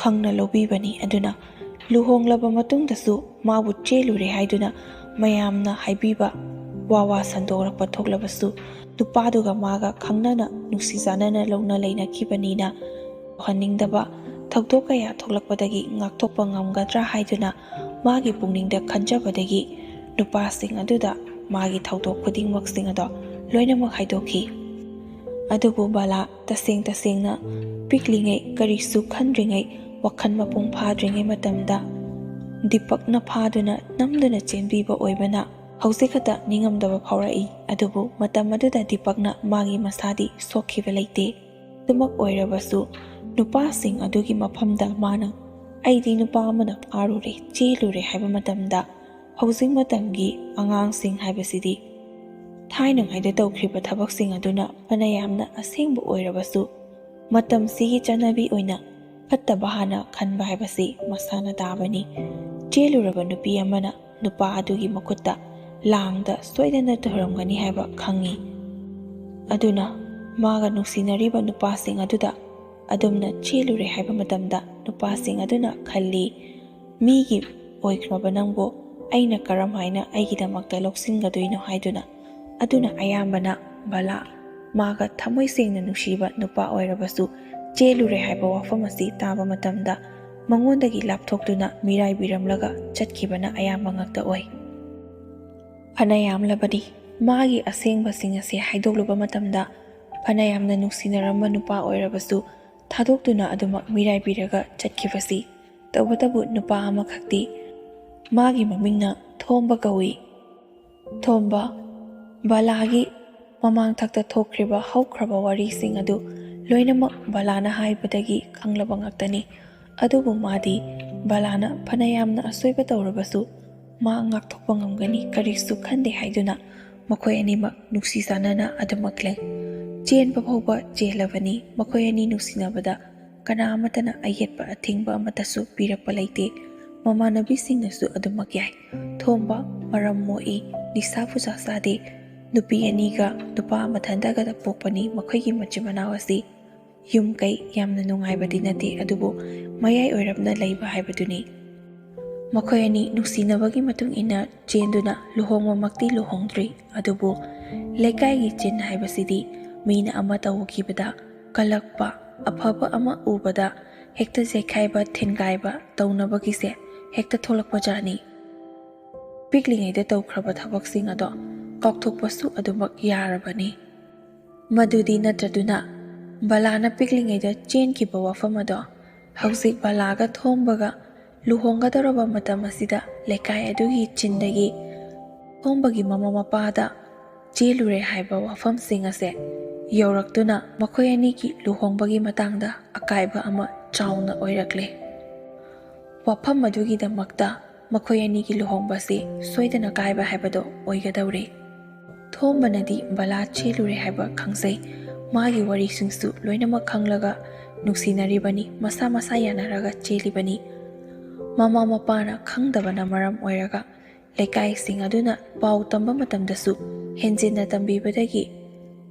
ꯈꯪꯅ ꯂꯧꯕꯤꯕꯅꯤ꯫ ꯑꯗꯨꯅ ꯂꯨꯍꯣꯡꯂꯕ ꯃꯇꯨꯡꯗꯁꯨ ꯃꯥꯕꯨ ꯆꯦꯜꯂꯨꯔꯦ ꯍꯥꯏꯗꯨꯅ ꯃꯌꯥꯝꯅ ꯍꯥꯏꯕꯤꯕ ꯋꯥ ꯋꯥ ꯁꯟꯗꯣꯛꯂꯛꯄ ꯊꯣꯛꯂꯕꯁꯨ ꯅꯨꯄꯥꯗꯨꯒ ꯃꯥꯒ ꯈꯪꯅꯅ ꯅꯨꯡꯁꯤ ꯆꯥꯟꯅꯅ ꯂꯧꯅ ꯂꯩꯅꯈꯤꯕꯅꯤꯅ ꯇꯧꯍꯟꯅꯤꯡꯗꯕ ꯊꯧꯗꯣꯛ ꯀꯌꯥ ꯊꯣꯛꯂꯛꯄꯗꯒꯤ ꯉꯥꯛꯊꯣꯛꯄ ꯉꯝꯒꯗ꯭ꯔꯥ ꯍꯥꯏꯗꯨꯅ ꯃꯥꯒꯤ ꯄꯨꯛꯅꯤꯡꯗ ꯈꯟꯖꯕꯗꯒꯤ ꯅꯨꯄꯥꯁꯤꯡ ꯑꯗꯨꯗ ꯃꯥꯒꯤ ꯊꯧꯗꯣꯛ ꯈꯨꯗꯤꯡꯃꯛꯁꯤꯡ ꯑꯗꯣ ꯂꯣꯏꯅꯃꯛ ꯍꯥꯏꯗꯣꯛꯈꯤ꯫ ꯑꯗꯨꯕꯨ ꯕꯂꯥ ꯇꯁꯦꯡ ꯇꯁꯦꯡꯅ ꯄꯤꯛꯂꯤꯉꯩ ꯀꯔꯤꯁꯨ ꯈꯟꯗ꯭ꯔꯤꯉꯩ ꯋꯥꯈꯜ ꯃꯄꯨꯡ ꯐꯥꯗ꯭ꯔꯤꯉꯩ ꯃꯇꯝꯗ ꯗꯤꯄꯛꯅ ꯐꯥꯗꯨꯅ ꯅꯝꯗꯨꯅ ꯆꯦꯟꯕꯤꯕ ꯑꯣꯏꯕꯅ ꯍꯧꯖꯤꯛ ꯈꯛꯇ ꯅꯤꯡꯉꯝꯗꯕ ꯐꯥꯎꯔꯛꯏ꯫ ꯑꯗꯨꯕꯨ ꯃꯇꯝ ꯑꯗꯨꯗ ꯗꯤꯄꯛꯅ ꯃꯥꯒꯤ ꯃꯁꯥꯗꯤ ꯁꯣꯛꯈꯤꯕ ꯂꯩꯇꯦ꯫ ꯑꯗꯨꯃꯛ ꯑꯣꯏꯔꯕꯁꯨ ꯅꯨꯄꯥꯁꯤꯡ ꯑꯗꯨꯒꯤ ꯃꯐꯝꯗ ꯃꯥꯅ "ꯑꯩꯗꯤ ꯅꯨꯄꯥ ꯑꯃꯅ ꯐꯥꯔꯨꯔꯦ, ꯆꯦꯜꯂꯨꯔꯦ" ꯍꯥꯏꯕ ꯃꯇꯝꯗ ꯍꯧꯖꯤꯛ ꯃꯇꯝꯒꯤ ꯑꯉꯥꯡꯁꯤꯡ ꯍꯥꯏꯕꯁꯤꯗꯤ ꯊꯥꯏꯅꯉꯩꯗ ꯇꯧꯈ꯭ꯔꯤꯕ ꯊꯕꯛꯁꯤꯡ ꯑꯗꯨꯅ ꯐꯅ ꯌꯥꯝꯅ ꯑꯁꯦꯡꯕ ꯑꯣꯏꯔꯕꯁꯨ ꯃꯇꯝꯁꯤꯒꯤ ꯆꯠꯅꯕꯤ ꯑꯣꯏꯅ ꯐꯠꯇꯕ ꯍꯥꯟꯅ ꯈꯟꯕ ꯍꯥꯏꯕꯁꯤ ꯃꯁꯥꯅ ꯇꯥꯕꯅꯤ꯫ ꯆꯦꯜꯂꯨꯔꯕ ꯅꯨꯄꯤ ꯑꯃꯅ ꯅꯨꯄꯥ ꯑꯗꯨꯒꯤ ꯃꯈꯨꯠꯇ ꯂꯥꯡꯗ ꯁꯣꯏꯗꯅ ꯇꯧꯔꯝꯒꯅꯤ ꯍꯥꯏꯕ ꯈꯪꯉꯤ꯫ ꯑꯗꯨꯅ ꯃꯥꯒ ꯅꯨꯡꯁꯤꯅꯔꯤꯕ ꯅꯨꯄꯥꯁꯤꯡ ꯑꯗꯨꯗ ꯑꯗꯨꯝꯅ ꯆꯦꯜꯂꯨꯔꯦ ꯍꯥꯏꯕ ꯃꯇꯝꯗ ꯅꯨꯄꯥꯁꯤꯡ ꯑꯗꯨꯅ ꯈꯜꯂꯤ, "ꯃꯤꯒꯤ ꯑꯣꯏꯈ꯭ꯔꯕ ꯅꯪꯕꯨ ꯑꯩꯅ ꯀꯔꯝ ꯍꯥꯏꯅ ꯑꯩꯒꯤꯗꯃꯛꯇ ꯂꯧꯁꯤꯟꯒꯗꯣꯏꯅꯣ?" ꯍꯥꯏꯗꯨꯅ꯫ ꯑꯗꯨꯅ ꯑꯌꯥꯝꯕꯅ ꯕꯂꯥ ꯃꯥꯒ ꯊꯃꯣꯏ ꯁꯦꯡꯅ ꯅꯨꯡꯁꯤꯕ ꯅꯨꯄꯥ ꯑꯣꯏꯔꯕꯁꯨ ꯆꯦꯜꯂꯨꯔꯦ ꯍꯥꯏꯕ ꯋꯥꯐꯝ ꯑꯁꯤ ꯇꯥꯕ ꯃꯇꯝꯗ ꯃꯉꯣꯟꯗꯒꯤ ꯂꯥꯞꯊꯣꯛꯇꯨꯅ ꯃꯤꯔꯥꯏꯕꯤꯔꯝꯂꯒ ꯆꯠꯈꯤꯕꯅ ꯑꯌꯥꯝꯕ ꯉꯥꯛꯇ ꯑꯣꯏ꯫ ꯐꯅ ꯌꯥꯝꯂꯕꯗꯤ ꯃꯥꯒꯤ ꯑꯁꯦꯡꯕꯁꯤꯡ ꯑꯁꯤ ꯍꯥꯏꯗꯣꯛꯂꯨꯕ ꯃꯇꯝꯗ ꯐꯅ ꯌꯥꯝꯅ ꯅꯨꯡꯁꯤꯅꯔꯝꯕ ꯅꯨꯄꯥ ꯑꯣꯏꯔꯕꯁꯨ ꯊꯥꯗꯣꯛꯇꯨꯅ ꯑꯗꯨꯃꯛ ꯃꯤꯔꯥꯏꯕꯤꯔꯒ ꯆꯠꯈꯤꯕꯁꯤ ꯇꯧꯕꯇꯕꯨ ꯅꯨꯄꯥ ꯑꯃꯈꯛꯇꯤ ꯃꯥꯒꯤ ꯃꯃꯤꯡꯅ ꯊꯣꯝꯕ ꯀꯧꯏ꯫ ꯊꯣꯝꯕ, ꯕꯂꯥꯒꯤ ꯃꯃꯥꯡꯊꯛꯇ ꯊꯣꯛꯈ꯭ꯔꯤꯕ ꯍꯧꯈ꯭ꯔꯕ ꯋꯥꯔꯤꯁꯤꯡ ꯑꯗꯨ ꯂꯣꯏꯅꯃꯛ ꯕꯂꯥꯅ ꯍꯥꯏꯕꯗꯒꯤ ꯈꯪꯂꯕ ꯉꯥꯛꯇꯅꯤ꯫ ꯑꯗꯨꯕꯨ ꯃꯥꯗꯤ ꯕꯂꯥꯅ ꯐꯅ ꯌꯥꯝꯅ ꯑꯁꯣꯏꯕ ꯇꯧꯔꯕꯁꯨ ꯃꯥ ꯉꯥꯛꯊꯣꯛꯄ ꯉꯝꯒꯅꯤ, ꯀꯔꯤꯁꯨ ꯈꯟꯗꯦ ꯍꯥꯏꯗꯨꯅ ꯃꯈꯣꯏ ꯑꯅꯤꯃꯛ ꯅꯨꯡꯁꯤ ꯆꯥꯟꯅꯅ ꯑꯗꯨꯃꯛ ꯂꯩ꯫ ꯆꯦꯟꯕ ꯐꯥꯎꯕ ꯆꯦꯜꯂꯕꯅꯤ꯫ ꯃꯈꯣꯏ ꯑꯅꯤ ꯅꯨꯡꯁꯤꯅꯕꯗ ꯀꯅꯥ ꯑꯃꯠꯇꯅ ꯑꯌꯦꯠꯄ ꯑꯊꯤꯡꯕ ꯑꯃꯠꯇꯁꯨ ꯄꯤꯔꯛꯄ ꯂꯩꯇꯦ꯫ ꯃꯃꯥꯟꯅꯕꯤꯁꯤꯡꯅꯁꯨ ꯑꯗꯨꯃꯛ ꯌꯥꯏ꯫ ꯊꯣꯝꯕ ꯃꯔꯝ ꯃꯣꯛꯏ, ꯅꯤꯁꯥ ꯄꯨꯁꯥ ꯆꯥꯗꯦ꯫ ꯅꯨꯄꯤ ꯑꯅꯤꯒ ꯅꯨꯄꯥ ꯃꯊꯟꯇꯒꯗ ꯄꯣꯛꯄꯅꯤ ꯃꯈꯣꯏꯒꯤ ꯃꯆꯤꯟ ꯃꯅꯥꯎ ꯑꯁꯤ꯫ ꯌꯨꯝ ꯀꯩ ꯌꯥꯝꯅ ꯅꯨꯡꯉꯥꯏꯕꯗꯤ ꯅꯠꯇꯦ, ꯑꯗꯨꯕꯨ ꯃꯌꯥꯏ ꯑꯣꯏꯔꯞꯅ ꯂꯩꯕ ꯍꯥꯏꯕꯗꯨꯅꯤ꯫ ꯃꯈꯣꯏ ꯑꯅꯤ ꯅꯨꯡꯁꯤꯅꯕꯒꯤ ꯃꯇꯨꯡ ꯏꯟꯅ ꯆꯦꯟꯗꯨꯅ ꯂꯨꯍꯣꯡꯕꯃꯛꯇꯤ ꯂꯨꯍꯣꯡꯗ꯭ꯔꯤ, ꯑꯗꯨꯕꯨ ꯂꯩꯀꯥꯏꯒꯤ ꯆꯤꯟ ꯍꯥꯏꯕꯁꯤꯗꯤ ꯃꯤꯅ ꯑꯃ ꯇꯧꯈꯤꯕꯗ ꯀꯜꯂꯛꯄ, ꯑꯐꯕ ꯑꯃ ꯎꯕꯗ ꯍꯦꯛꯇ ꯆꯩꯈꯥꯏꯕ, ꯊꯤꯟꯒꯥꯏꯕ ꯇꯧꯅꯕꯒꯤꯁꯦ ꯍꯦꯛꯇ ꯊꯣꯛꯂꯛꯄ ꯖꯥꯠꯅꯤ꯫ ꯄꯤꯛꯂꯤꯉꯩꯗ ꯇꯧꯈ꯭ꯔꯕ ꯊꯕꯛꯁꯤꯡ ꯑꯗꯣ ꯀꯥꯎꯊꯣꯛꯄꯁꯨ ꯑꯗꯨꯃꯛ ꯌꯥꯔꯕꯅꯤ꯫ ꯃꯗꯨꯗꯤ ꯅꯠꯇ꯭ꯔꯗꯨꯅ ꯕꯂꯥꯅ ꯄꯤꯛꯂꯤꯉꯩꯗ ꯆꯦꯟꯈꯤꯕ ꯋꯥꯐꯝ ꯑꯗꯣ ꯍꯧꯖꯤꯛ ꯕꯂꯥꯒ ꯊꯣꯝꯕꯒ ꯂꯨꯍꯣꯡꯒꯗꯧꯔꯕ ꯃꯇꯝ ꯑꯁꯤꯗ ꯂꯩꯀꯥꯏ ꯑꯗꯨꯒꯤ ꯆꯤꯟꯗꯒꯤ ꯊꯣꯝꯕꯒꯤ ꯃꯃꯥ ꯃꯄꯥꯗ ꯆꯦꯜꯂꯨꯔꯦ ꯍꯥꯏꯕ ꯋꯥꯐꯝꯁꯤꯡ ꯑꯁꯦ ꯌꯧꯔꯛꯇꯨꯅ ꯃꯈꯣꯏ ꯑꯅꯤꯒꯤ ꯂꯨꯍꯣꯡꯕꯒꯤ ꯃꯇꯥꯡꯗ ꯑꯀꯥꯏꯕ ꯑꯃ ꯆꯥꯎꯅ ꯑꯣꯏꯔꯛꯂꯦ꯫ ꯋꯥꯐꯝ ꯑꯗꯨꯒꯤꯗꯃꯛꯇ ꯃꯈꯣꯏ ꯑꯅꯤꯒꯤ ꯂꯨꯍꯣꯡꯕꯁꯤ ꯁꯣꯏꯗꯅ ꯀꯥꯏꯕ ꯍꯥꯏꯕꯗꯣ ꯑꯣꯏꯒꯗꯧꯔꯦ꯫ ꯊꯣꯝꯕꯅꯗꯤ ꯕꯂꯥ ꯆꯦꯜꯂꯨꯔꯦ ꯍꯥꯏꯕ ꯈꯪꯖꯩ꯫ ꯃꯥꯒꯤ ꯋꯥꯔꯤꯁꯤꯡꯁꯨ ꯂꯣꯏꯅꯃꯛ ꯈꯪꯂꯒ ꯅꯨꯡꯁꯤꯅꯔꯤꯕꯅꯤ, ꯃꯁꯥ ꯃꯁꯥ ꯌꯥꯅꯔꯒ ꯆꯦꯜꯂꯤꯕꯅꯤ꯫ ꯃꯃꯥ ꯃꯄꯥꯅ ꯈꯪꯗꯕꯅ ꯃꯔꯝ ꯑꯣꯏꯔꯒ ꯂꯩꯀꯥꯏꯁꯤꯡ ꯑꯗꯨꯅ ꯄꯥꯎ ꯇꯝꯕ ꯃꯇꯝꯗꯁꯨ ꯍꯦꯟꯖꯤꯟꯅ ꯇꯝꯕꯤꯕꯗꯒꯤ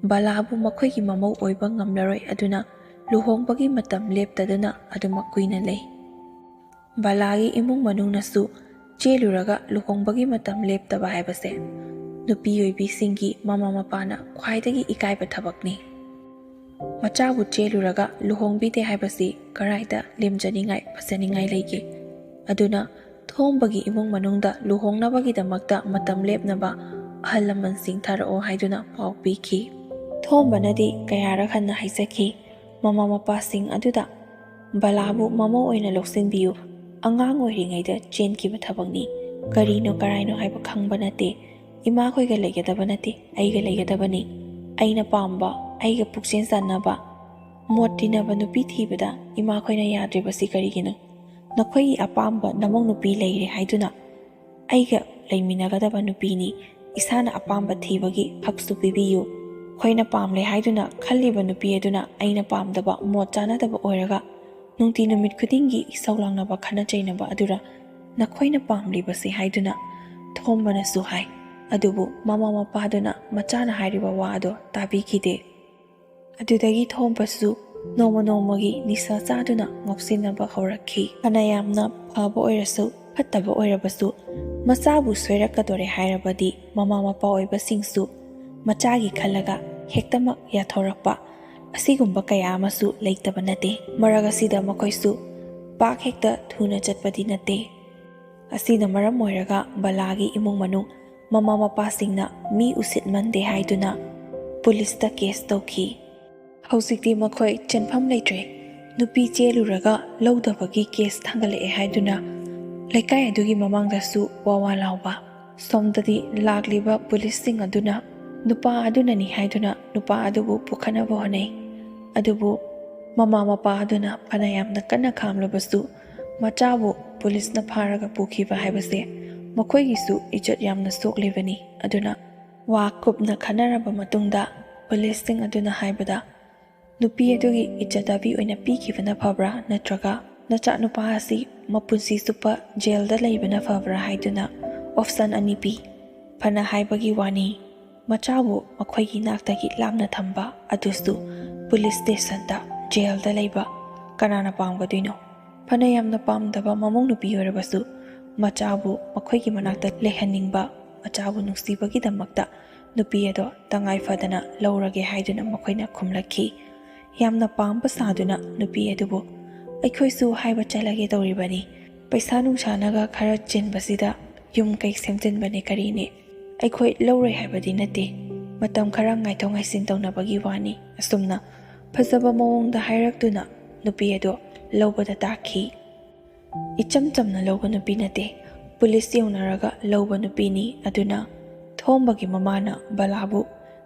ꯕꯂꯥꯕꯨ ꯃꯈꯣꯏꯒꯤ ꯃꯃꯧ ꯑꯣꯏꯕ ꯉꯝꯂꯔꯣꯏ, ꯑꯗꯨꯅ ꯂꯨꯍꯣꯡꯕꯒꯤ ꯃꯇꯝ ꯂꯦꯞꯇꯗꯨꯅ ꯑꯗꯨꯃꯛ ꯀꯨꯏꯅ ꯂꯩ꯫ ꯕꯂꯥꯒꯤ ꯏꯃꯨꯡ ꯃꯅꯨꯡꯅꯁꯨ ꯆꯦꯜꯂꯨꯔꯒ ꯂꯨꯍꯣꯡꯕꯒꯤ ꯃꯇꯝ ꯂꯦꯞꯇꯕ ꯍꯥꯏꯕꯁꯦ ꯅꯨꯄꯤ ꯑꯣꯏꯕꯤꯁꯤꯡꯒꯤ ꯃꯃꯥ ꯃꯄꯥꯅ ꯈ꯭ꯋꯥꯏꯗꯒꯤ ꯏꯀꯥꯏꯕ ꯊꯕꯛꯅꯤ꯫ ꯃꯆꯥꯕꯨ ꯆꯦꯜꯂꯨꯔꯒ ꯂꯨꯍꯣꯡꯕꯤꯗꯦ ꯍꯥꯏꯕꯁꯤ ꯀꯔꯥꯏꯗ ꯂꯦꯝꯖꯅꯤꯡꯉꯥꯏ, ꯐꯖꯅꯤꯡꯉꯥꯏ ꯂꯩꯒꯦ? ꯑꯗꯨꯅ ꯊꯣꯝꯕꯒꯤ ꯏꯃꯨꯡ ꯃꯅꯨꯡꯗ ꯂꯨꯍꯣꯡꯅꯕꯒꯤꯗꯃꯛꯇ ꯃꯇꯝ ꯂꯦꯞꯅꯕ ꯑꯍꯜ ꯂꯃꯟꯁꯤꯡ ꯊꯥꯔꯛꯑꯣ ꯍꯥꯏꯗꯨꯅ ꯄꯥꯎ ꯄꯤꯈꯤ꯫ ꯊꯣꯝꯕꯅꯗꯤ ꯀꯌꯥꯔꯛ ꯍꯟꯅ ꯍꯥꯏꯖꯈꯤ, ꯃꯃꯥ ꯃꯄꯥꯁꯤꯡ ꯑꯗꯨꯗ ꯕꯂꯥꯕꯨ ꯃꯃꯧ ꯑꯣꯏꯅ ꯂꯧꯁꯤꯟꯕꯤꯌꯨ, ꯑꯉꯥꯡ ꯑꯣꯏꯔꯤꯉꯩꯗ ꯆꯦꯟꯈꯤꯕ ꯊꯕꯛꯅꯤ꯫ ꯀꯔꯤꯅꯣ ꯀꯔꯥꯏꯅꯣ ꯍꯥꯏꯕ ꯈꯪꯕ ꯅꯠꯇꯦ꯫ ꯏꯃꯥꯈꯣꯏꯒ ꯂꯩꯒꯗꯕ ꯅꯠꯇꯦ, ꯑꯩꯒ ꯂꯩꯒꯗꯕꯅꯤ꯫ ꯑꯩꯅ ꯄꯥꯝꯕ, ꯑꯩꯒ ꯄꯨꯛꯆꯦꯟ ꯆꯥꯟꯅꯕ, ꯃꯣꯠ ꯇꯤꯟꯅꯕ ꯅꯨꯄꯤ ꯊꯤꯕꯗ ꯏꯃꯥꯈꯣꯏꯅ ꯌꯥꯗ꯭ꯔꯤꯕꯁꯤ ꯀꯔꯤꯒꯤꯅꯣ? ꯅꯈꯣꯏꯒꯤ ꯑꯄꯥꯝꯕ ꯅꯃꯧ ꯅꯨꯄꯤ ꯂꯩꯔꯦ ꯍꯥꯏꯗꯨꯅ ꯑꯩꯒ ꯂꯩꯃꯤꯟꯅꯒꯗꯕ ꯅꯨꯄꯤꯅꯤ, ꯏꯁꯥꯅ ꯑꯄꯥꯝꯕ ꯊꯤꯕꯒꯤ ꯍꯛꯁꯨ ꯄꯤꯕꯤꯌꯨ꯫ ꯑꯩꯈꯣꯏꯅ ꯄꯥꯝꯂꯦ ꯍꯥꯏꯗꯨꯅ ꯈꯜꯂꯤꯕ ꯅꯨꯄꯤ ꯑꯗꯨꯅ ꯑꯩꯅ ꯄꯥꯝꯗꯕ, ꯃꯣꯠ ꯆꯥꯅꯗꯕ ꯑꯣꯏꯔꯒ ꯅꯨꯡꯇꯤ ꯅꯨꯃꯤꯠ ꯈꯨꯗꯤꯡꯒꯤ ꯏꯁꯧ ꯂꯥꯡꯅꯕ, ꯈꯠꯅ ꯆꯩꯅꯕ ꯑꯗꯨꯔ ꯅꯈꯣꯏꯅ ꯄꯥꯝꯂꯤꯕꯁꯤ ꯍꯥꯏꯗꯨꯅ ꯊꯣꯝꯕꯅꯁꯨ ꯍꯥꯏ꯫ ꯑꯗꯨꯕꯨ ꯃꯃꯥ ꯃꯄꯥꯗꯨꯅ ꯃꯆꯥꯅ ꯍꯥꯏꯔꯤꯕ ꯋꯥ ꯑꯗꯣ ꯇꯥꯕꯤꯈꯤꯗꯦ꯫ ꯑꯗꯨꯗꯒꯤ ꯊꯣꯝꯕꯁꯨ ꯅꯣꯡꯃ ꯅꯣꯡꯃꯒꯤ ꯅꯤꯁꯥ ꯆꯥꯗꯨꯅ ꯉꯥꯎꯁꯤꯟꯅꯕ ꯍꯧꯔꯛꯈꯤ꯫ ꯐꯅ ꯌꯥꯝꯅ ꯐꯕ ꯑꯣꯏꯔꯁꯨ, ꯐꯠꯇꯕ ꯑꯣꯏꯔꯕꯁꯨ, ꯃꯆꯥꯕꯨ ꯁꯣꯏꯔꯛꯀꯗꯣꯔꯦ ꯍꯥꯏꯔꯕꯗꯤ ꯃꯃꯥ ꯃꯄꯥ ꯑꯣꯏꯕꯁꯤꯡꯁꯨ ꯃꯆꯥꯒꯤ ꯈꯜꯂꯒ ꯍꯦꯛꯇꯃꯛ ꯌꯥꯊꯣꯔꯛꯄ ꯑꯁꯤꯒꯨꯝꯕ ꯀꯌꯥ ꯑꯃꯁꯨ ꯂꯩꯇꯕ ꯅꯠꯇꯦ꯫ ꯃꯔꯛ ꯑꯁꯤꯗ ꯃꯈꯣꯏꯁꯨ ꯄꯥꯛ ꯍꯦꯛꯇ ꯊꯨꯅ ꯆꯠꯄꯗꯤ ꯅꯠꯇꯦ꯫ ꯑꯁꯤꯅ ꯃꯔꯝ ꯑꯣꯏꯔꯒ ꯕꯂꯥꯒꯤ ꯏꯃꯨꯡ ꯃꯅꯨꯡ, ꯃꯃꯥ ꯃꯄꯥꯁꯤꯡꯅ ꯃꯤ ꯎꯁꯤꯠꯃꯟꯗꯦ ꯍꯥꯏꯗꯨꯅ ꯄꯨꯂꯤꯁꯇ ꯀꯦꯁ ꯇꯧꯈꯤ꯫ ꯍꯧꯖꯤꯛꯇꯤ ꯃꯈꯣꯏ ꯆꯦꯟꯐꯝ ꯂꯩꯇ꯭ꯔꯦ꯫ ꯅꯨꯄꯤ ꯆꯦꯜꯂꯨꯔꯒ ꯂꯧꯗꯕꯒꯤ ꯀꯦꯁ ꯊꯥꯡꯒꯠꯂꯛꯑꯦ ꯍꯥꯏꯗꯨꯅ ꯂꯩꯀꯥꯏ ꯑꯗꯨꯒꯤ ꯃꯃꯥꯡꯗꯁꯨ ꯋꯥ ꯋꯥ ꯂꯥꯎꯕ꯫ ꯁꯣꯝꯗꯗꯤ ꯂꯥꯛꯂꯤꯕ ꯄꯨꯂꯤꯁꯁꯤꯡ ꯑꯗꯨꯅ ꯅꯨꯄꯥ ꯑꯗꯨꯅꯅꯤ ꯍꯥꯏꯗꯨꯅ ꯅꯨꯄꯥ ꯑꯗꯨꯕꯨ ꯄꯨꯈꯠꯅꯕ ꯍꯣꯠꯅꯩ꯫ ꯑꯗꯨꯕꯨ ꯃꯃꯥ ꯃꯄꯥ ꯑꯗꯨꯅ ꯐꯅ ꯌꯥꯝꯅ ꯀꯟꯅ ꯈꯥꯝꯂꯕꯁꯨ ꯃꯆꯥꯕꯨ ꯄꯨꯂꯤꯁꯅ ꯐꯥꯔꯒ ꯄꯨꯈꯤꯕ ꯍꯥꯏꯕꯁꯦ ꯃꯈꯣꯏꯒꯤꯁꯨ ꯏꯖꯠ ꯌꯥꯝꯅ ꯁꯣꯛꯂꯤꯕꯅꯤ꯫ ꯑꯗꯨꯅ ꯋꯥ ꯀꯨꯞꯅ ꯈꯟꯅꯔꯕ ꯃꯇꯨꯡꯗ ꯄꯨꯂꯤꯁꯁꯤꯡ ꯑꯗꯨꯅ ꯍꯥꯏꯕꯗ, ꯅꯨꯄꯤ ꯑꯗꯨꯒꯤ ꯏꯖꯠ ꯗꯥꯕꯤ ꯑꯣꯏꯅ ꯄꯤꯈꯤꯕꯅ ꯐꯕ꯭ꯔꯥ ꯅꯠꯇ꯭ꯔꯒ ꯅꯆꯥꯅꯨꯄꯥ ꯑꯁꯤ ꯃꯄꯨꯟꯁꯤ ꯆꯨꯞꯄ ꯖꯦꯜꯗ ꯂꯩꯕꯅ ꯐꯕ꯭ꯔꯥ ꯍꯥꯏꯗꯨꯅ ꯑꯣꯞꯁꯟ ꯑꯅꯤ ꯄꯤ꯫ ꯐꯅ ꯍꯥꯏꯕꯒꯤ ꯋꯥꯅꯤ, ꯃꯆꯥꯕꯨ ꯃꯈꯣꯏꯒꯤ ꯅꯥꯛꯇꯒꯤ ꯂꯥꯞꯅ ꯊꯝꯕ, ꯑꯗꯨꯁꯨ ꯄꯨꯂꯤꯁ ꯁ꯭ꯇꯦꯁꯟꯗ, ꯖꯦꯜꯗ ꯂꯩꯕ ꯀꯅꯥꯅ ꯄꯥꯝꯒꯗꯣꯏꯅꯣ? ꯐꯅ ꯌꯥꯝꯅ ꯄꯥꯝꯗꯕ ꯃꯃꯧ ꯅꯨꯄꯤ ꯑꯣꯏꯔꯕꯁꯨ ꯃꯆꯥꯕꯨ ꯃꯈꯣꯏꯒꯤ ꯃꯅꯥꯛꯇ ꯂꯩꯍꯟꯅꯤꯡꯕ, ꯃꯆꯥꯕꯨ ꯅꯨꯡꯁꯤꯕꯒꯤꯗꯃꯛꯇ ꯅꯨꯄꯤ ꯑꯗꯣ ꯇꯉꯥꯏ ꯐꯗꯅ ꯂꯧꯔꯒꯦ ꯍꯥꯏꯗꯨꯅ ꯃꯈꯣꯏꯅ ꯈꯨꯝꯂꯛꯈꯤ꯫ ꯌꯥꯝꯅ ꯄꯥꯝꯕ ꯁꯥꯗꯨꯅ ꯅꯨꯄꯤ ꯑꯗꯨꯕꯨ, "ꯑꯩꯈꯣꯏꯁꯨ ꯍꯥꯏꯕ ꯆꯠꯂꯒꯦ ꯇꯧꯔꯤꯕꯅꯤ꯫ ꯄꯩꯁꯥ ꯅꯨꯡꯁꯥꯅꯒ ꯈꯔ ꯆꯤꯟꯕꯁꯤꯗ ꯌꯨꯝ ꯀꯩ ꯁꯦꯝꯖꯤꯟꯕꯅꯦ ꯀꯔꯤꯅꯦ꯫ ꯑꯩꯈꯣꯏ ꯂꯧꯔꯣꯏ ꯍꯥꯏꯕꯗꯤ ꯅꯠꯇꯦ꯫ ꯃꯇꯝ ꯈꯔ ꯉꯥꯏꯊꯣꯛ ꯉꯥꯏꯁꯤꯟ ꯇꯧꯅꯕꯒꯤ ꯋꯥꯅꯤ"꯫ ꯑꯁꯨꯝꯅ ꯐꯖꯕ ꯃꯑꯣꯡꯗ ꯍꯥꯏꯔꯛꯇꯨꯅ ꯅꯨꯄꯤ ꯑꯗꯣ ꯂꯧꯕꯗ ꯇꯥꯈꯤ꯫ ꯏꯆꯝ ꯆꯝꯅ ꯂꯧꯕ ꯅꯨꯄꯤ ꯅꯠꯇꯦ, ꯄꯨꯂꯤꯁ ꯌꯧꯅꯔꯒ ꯂꯧꯕ ꯅꯨꯄꯤꯅꯤ꯫ ꯑꯗꯨꯅ ꯊꯣꯝꯕꯒꯤ ꯃꯃꯥꯅ ꯕꯂꯥꯕꯨ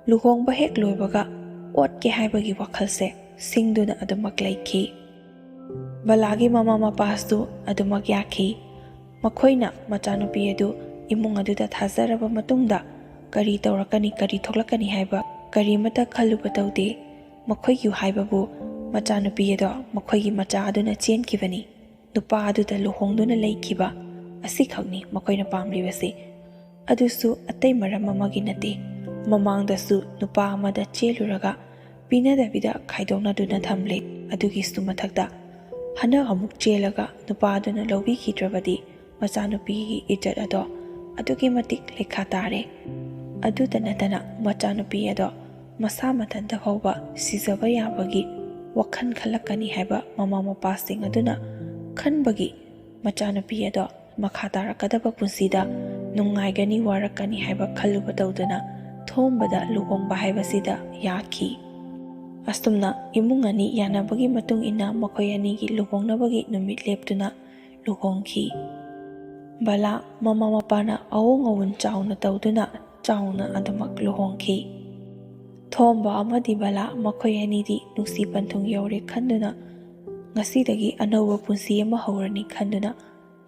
ꯂꯨꯍꯣꯡꯕ ꯍꯦꯛ ꯂꯣꯏꯕꯒ ꯑꯣꯠꯀꯦ ꯍꯥꯏꯕꯒꯤ ꯋꯥꯈꯜꯁꯦ ꯁꯤꯡꯗꯨꯅ ꯑꯗꯨꯃꯛ ꯂꯩꯈꯤ꯫ ꯕꯂꯥꯒꯤ ꯃꯃꯥ ꯃꯄꯥꯁꯨ ꯑꯗꯨꯃꯛ ꯌꯥꯈꯤ꯫ ꯃꯈꯣꯏꯅ ꯃꯆꯥꯅꯨꯄꯤ ꯑꯗꯨ ꯏꯃꯨꯡ ꯑꯗꯨꯗ ꯊꯥꯖꯔꯕ ꯃꯇꯨꯡꯗ ꯀꯔꯤ ꯇꯧꯔꯛꯀꯅꯤ, ꯀꯔꯤ ꯊꯣꯛꯂꯛꯀꯅꯤ ꯍꯥꯏꯕ ꯀꯔꯤꯃꯠꯇ ꯈꯜꯂꯨꯕ ꯇꯧꯗꯦ꯫ ꯃꯈꯣꯏꯒꯤ ꯍꯥꯏꯕꯕꯨ ꯃꯆꯥꯅꯨꯄꯤ ꯑꯗꯣ ꯃꯈꯣꯏꯒꯤ ꯃꯆꯥ ꯑꯗꯨꯅ ꯆꯦꯟꯈꯤꯕꯅꯤ, ꯅꯨꯄꯥ ꯑꯗꯨꯗ ꯂꯨꯍꯣꯡꯗꯨꯅ ꯂꯩꯈꯤꯕ ꯑꯁꯤꯈꯛꯅꯤ ꯃꯈꯣꯏꯅ ꯄꯥꯝꯂꯤꯕꯁꯤ꯫ ꯑꯗꯨꯁꯨ ꯑꯇꯩ ꯃꯔꯝ ꯑꯃꯒꯤ ꯅꯠꯇꯦ꯫ ꯃꯃꯥꯡꯗꯁꯨ ꯅꯨꯄꯥ ꯑꯃꯗ ꯆꯦꯜꯂꯨꯔꯒ ꯄꯤꯅꯗꯕꯤꯗ ꯈꯥꯏꯗꯣꯛꯅꯗꯨꯅ ꯊꯝꯂꯦ꯫ ꯑꯗꯨꯒꯤꯁꯨ ꯃꯊꯛꯇ ꯍꯟꯗꯛ ꯑꯃꯨꯛ ꯆꯦꯜꯂꯒ ꯅꯨꯄꯥ ꯑꯗꯨꯅ ꯂꯧꯕꯤꯈꯤꯗ꯭ꯔꯕꯗꯤ ꯃꯆꯥꯅꯨꯄꯤꯒꯤ ꯏꯖꯠ ꯑꯗꯣ ꯑꯗꯨꯛꯀꯤ ꯃꯇꯤꯛ ꯂꯩꯈꯥ ꯇꯥꯔꯦ꯫ ꯑꯗꯨꯇ ꯅꯠꯇꯅ ꯃꯆꯥꯅꯨꯄꯤ ꯑꯗꯣ ꯃꯁꯥ ꯃꯊꯟꯇ ꯐꯥꯎꯕ ꯁꯤꯖꯕ ꯌꯥꯕꯒꯤ ꯋꯥꯈꯜ ꯈꯜꯂꯛꯀꯅꯤ ꯍꯥꯏꯕ ꯃꯃꯥ ꯃꯄꯥꯁꯤꯡ ꯑꯗꯨꯅ ꯈꯟꯕꯒꯤ ꯃꯆꯥꯅꯨꯄꯤ ꯑꯗꯣ ꯃꯈꯥ ꯇꯥꯔꯛꯀꯗꯕ ꯄꯨꯟꯁꯤꯗ ꯅꯨꯡꯉꯥꯏꯒꯅꯤ ꯋꯥꯔꯛꯀꯅꯤ ꯍꯥꯏꯕ ꯈꯜꯂꯨꯕ ꯇꯧꯗꯅ ꯊꯣꯝꯕꯗ ꯂꯨꯍꯣꯡꯕ ꯍꯥꯏꯕꯁꯤꯗ ꯌꯥꯈꯤ꯫ ꯑꯁꯨꯝꯅ ꯏꯃꯨꯡ ꯑꯅꯤ ꯌꯥꯅꯕꯒꯤ ꯃꯇꯨꯡ ꯏꯟꯅ ꯃꯈꯣꯏ ꯑꯅꯤꯒꯤ ꯂꯨꯍꯣꯡꯅꯕꯒꯤ ꯅꯨꯃꯤꯠ ꯂꯦꯞꯇꯨꯅ ꯂꯨꯍꯣꯡꯈꯤ꯫ ꯕꯂꯥ ꯃꯃꯥ ꯃꯄꯥꯅ ꯑꯑꯣꯡ ꯑꯋꯣꯟ ꯆꯥꯎꯅ ꯇꯧꯗꯨꯅ ꯆꯥꯎꯅ ꯑꯗꯨꯃꯛ ꯂꯨꯍꯣꯡꯈꯤ꯫ ꯊꯣꯝꯕ ꯑꯃꯗꯤ ꯕꯂꯥ ꯃꯈꯣꯏ ꯑꯅꯤꯗꯤ ꯅꯨꯡꯁꯤ ꯄꯟꯊꯨꯡ ꯌꯧꯔꯦ ꯈꯟꯗꯨꯅ ꯉꯁꯤꯗꯒꯤ ꯑꯅꯧꯕ ꯄꯨꯟꯁꯤ ꯑꯃ ꯍꯧꯔꯅꯤ ꯈꯟꯗꯨꯅ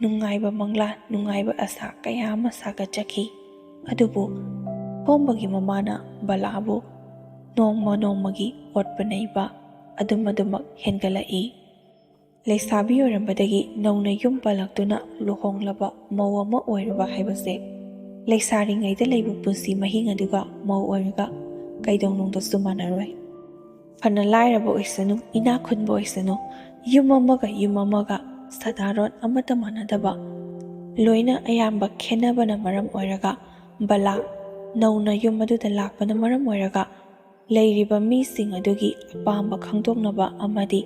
ꯅꯨꯡꯉꯥꯏꯕ ꯃꯪꯂꯥꯟ, ꯅꯨꯡꯉꯥꯏꯕ ꯑꯁꯥ ꯀꯌꯥ ꯑꯃ ꯁꯥꯒꯠꯆꯈꯤ꯫ ꯑꯗꯨꯕꯨ ꯊꯣꯝꯕꯒꯤ ꯃꯃꯥꯅ ꯕꯂꯥꯕꯨ ꯅꯣꯡꯃ ꯅꯣꯡꯃꯒꯤ ꯑꯣꯠꯄ ꯅꯩꯕ ꯑꯗꯨꯝ ꯑꯗꯨꯃꯛ ꯍꯦꯟꯒꯠꯂꯛꯏ꯫ ꯂꯩꯁꯥꯕꯤ ꯑꯣꯏꯔꯝꯕꯗꯒꯤ ꯅꯧꯅ ꯌꯨꯝ ꯄꯜꯂꯛꯇꯨꯅ ꯂꯨꯍꯣꯡꯂꯕ ꯃꯧ ꯑꯃ ꯑꯣꯏꯔꯨꯕ ꯍꯥꯏꯕꯁꯦ ꯂꯩꯁꯥꯔꯤꯉꯩꯗ ꯂꯩꯕ ꯄꯨꯟꯁꯤ ꯃꯍꯤꯡ ꯑꯗꯨꯒ ꯃꯧ ꯑꯣꯏꯔꯒ ꯀꯩꯗꯧꯅꯨꯡꯗꯁꯨ ꯃꯥꯟꯅꯔꯣꯏ꯫ ꯐꯅ ꯂꯥꯏꯔꯕ ꯑꯣꯏꯁꯅꯨ, ꯏꯅꯥꯛ ꯈꯨꯟꯕ ꯑꯣꯏꯁꯅꯨ, ꯌꯨꯝ ꯑꯃꯒ ꯌꯨꯝ ꯑꯃꯒ ꯁꯥꯗꯥꯔꯣꯟ ꯑꯃꯠꯇ ꯃꯥꯟꯅꯗꯕ, ꯂꯣꯏꯅ ꯑꯌꯥꯝꯕ ꯈꯦꯟꯅꯕꯅ ꯃꯔꯝ ꯑꯣꯏꯔꯒ ꯕꯂꯥ ꯅꯧꯅ ꯌꯨꯝ ꯑꯗꯨꯗ ꯂꯥꯛꯄꯅ ꯃꯔꯝ ꯑꯣꯏꯔꯒ ꯂꯩꯔꯤꯕ ꯃꯤꯁꯤꯡ ꯑꯗꯨꯒꯤ ꯑꯄꯥꯝꯕ ꯈꯪꯗꯣꯛꯅꯕ ꯑꯃꯗꯤ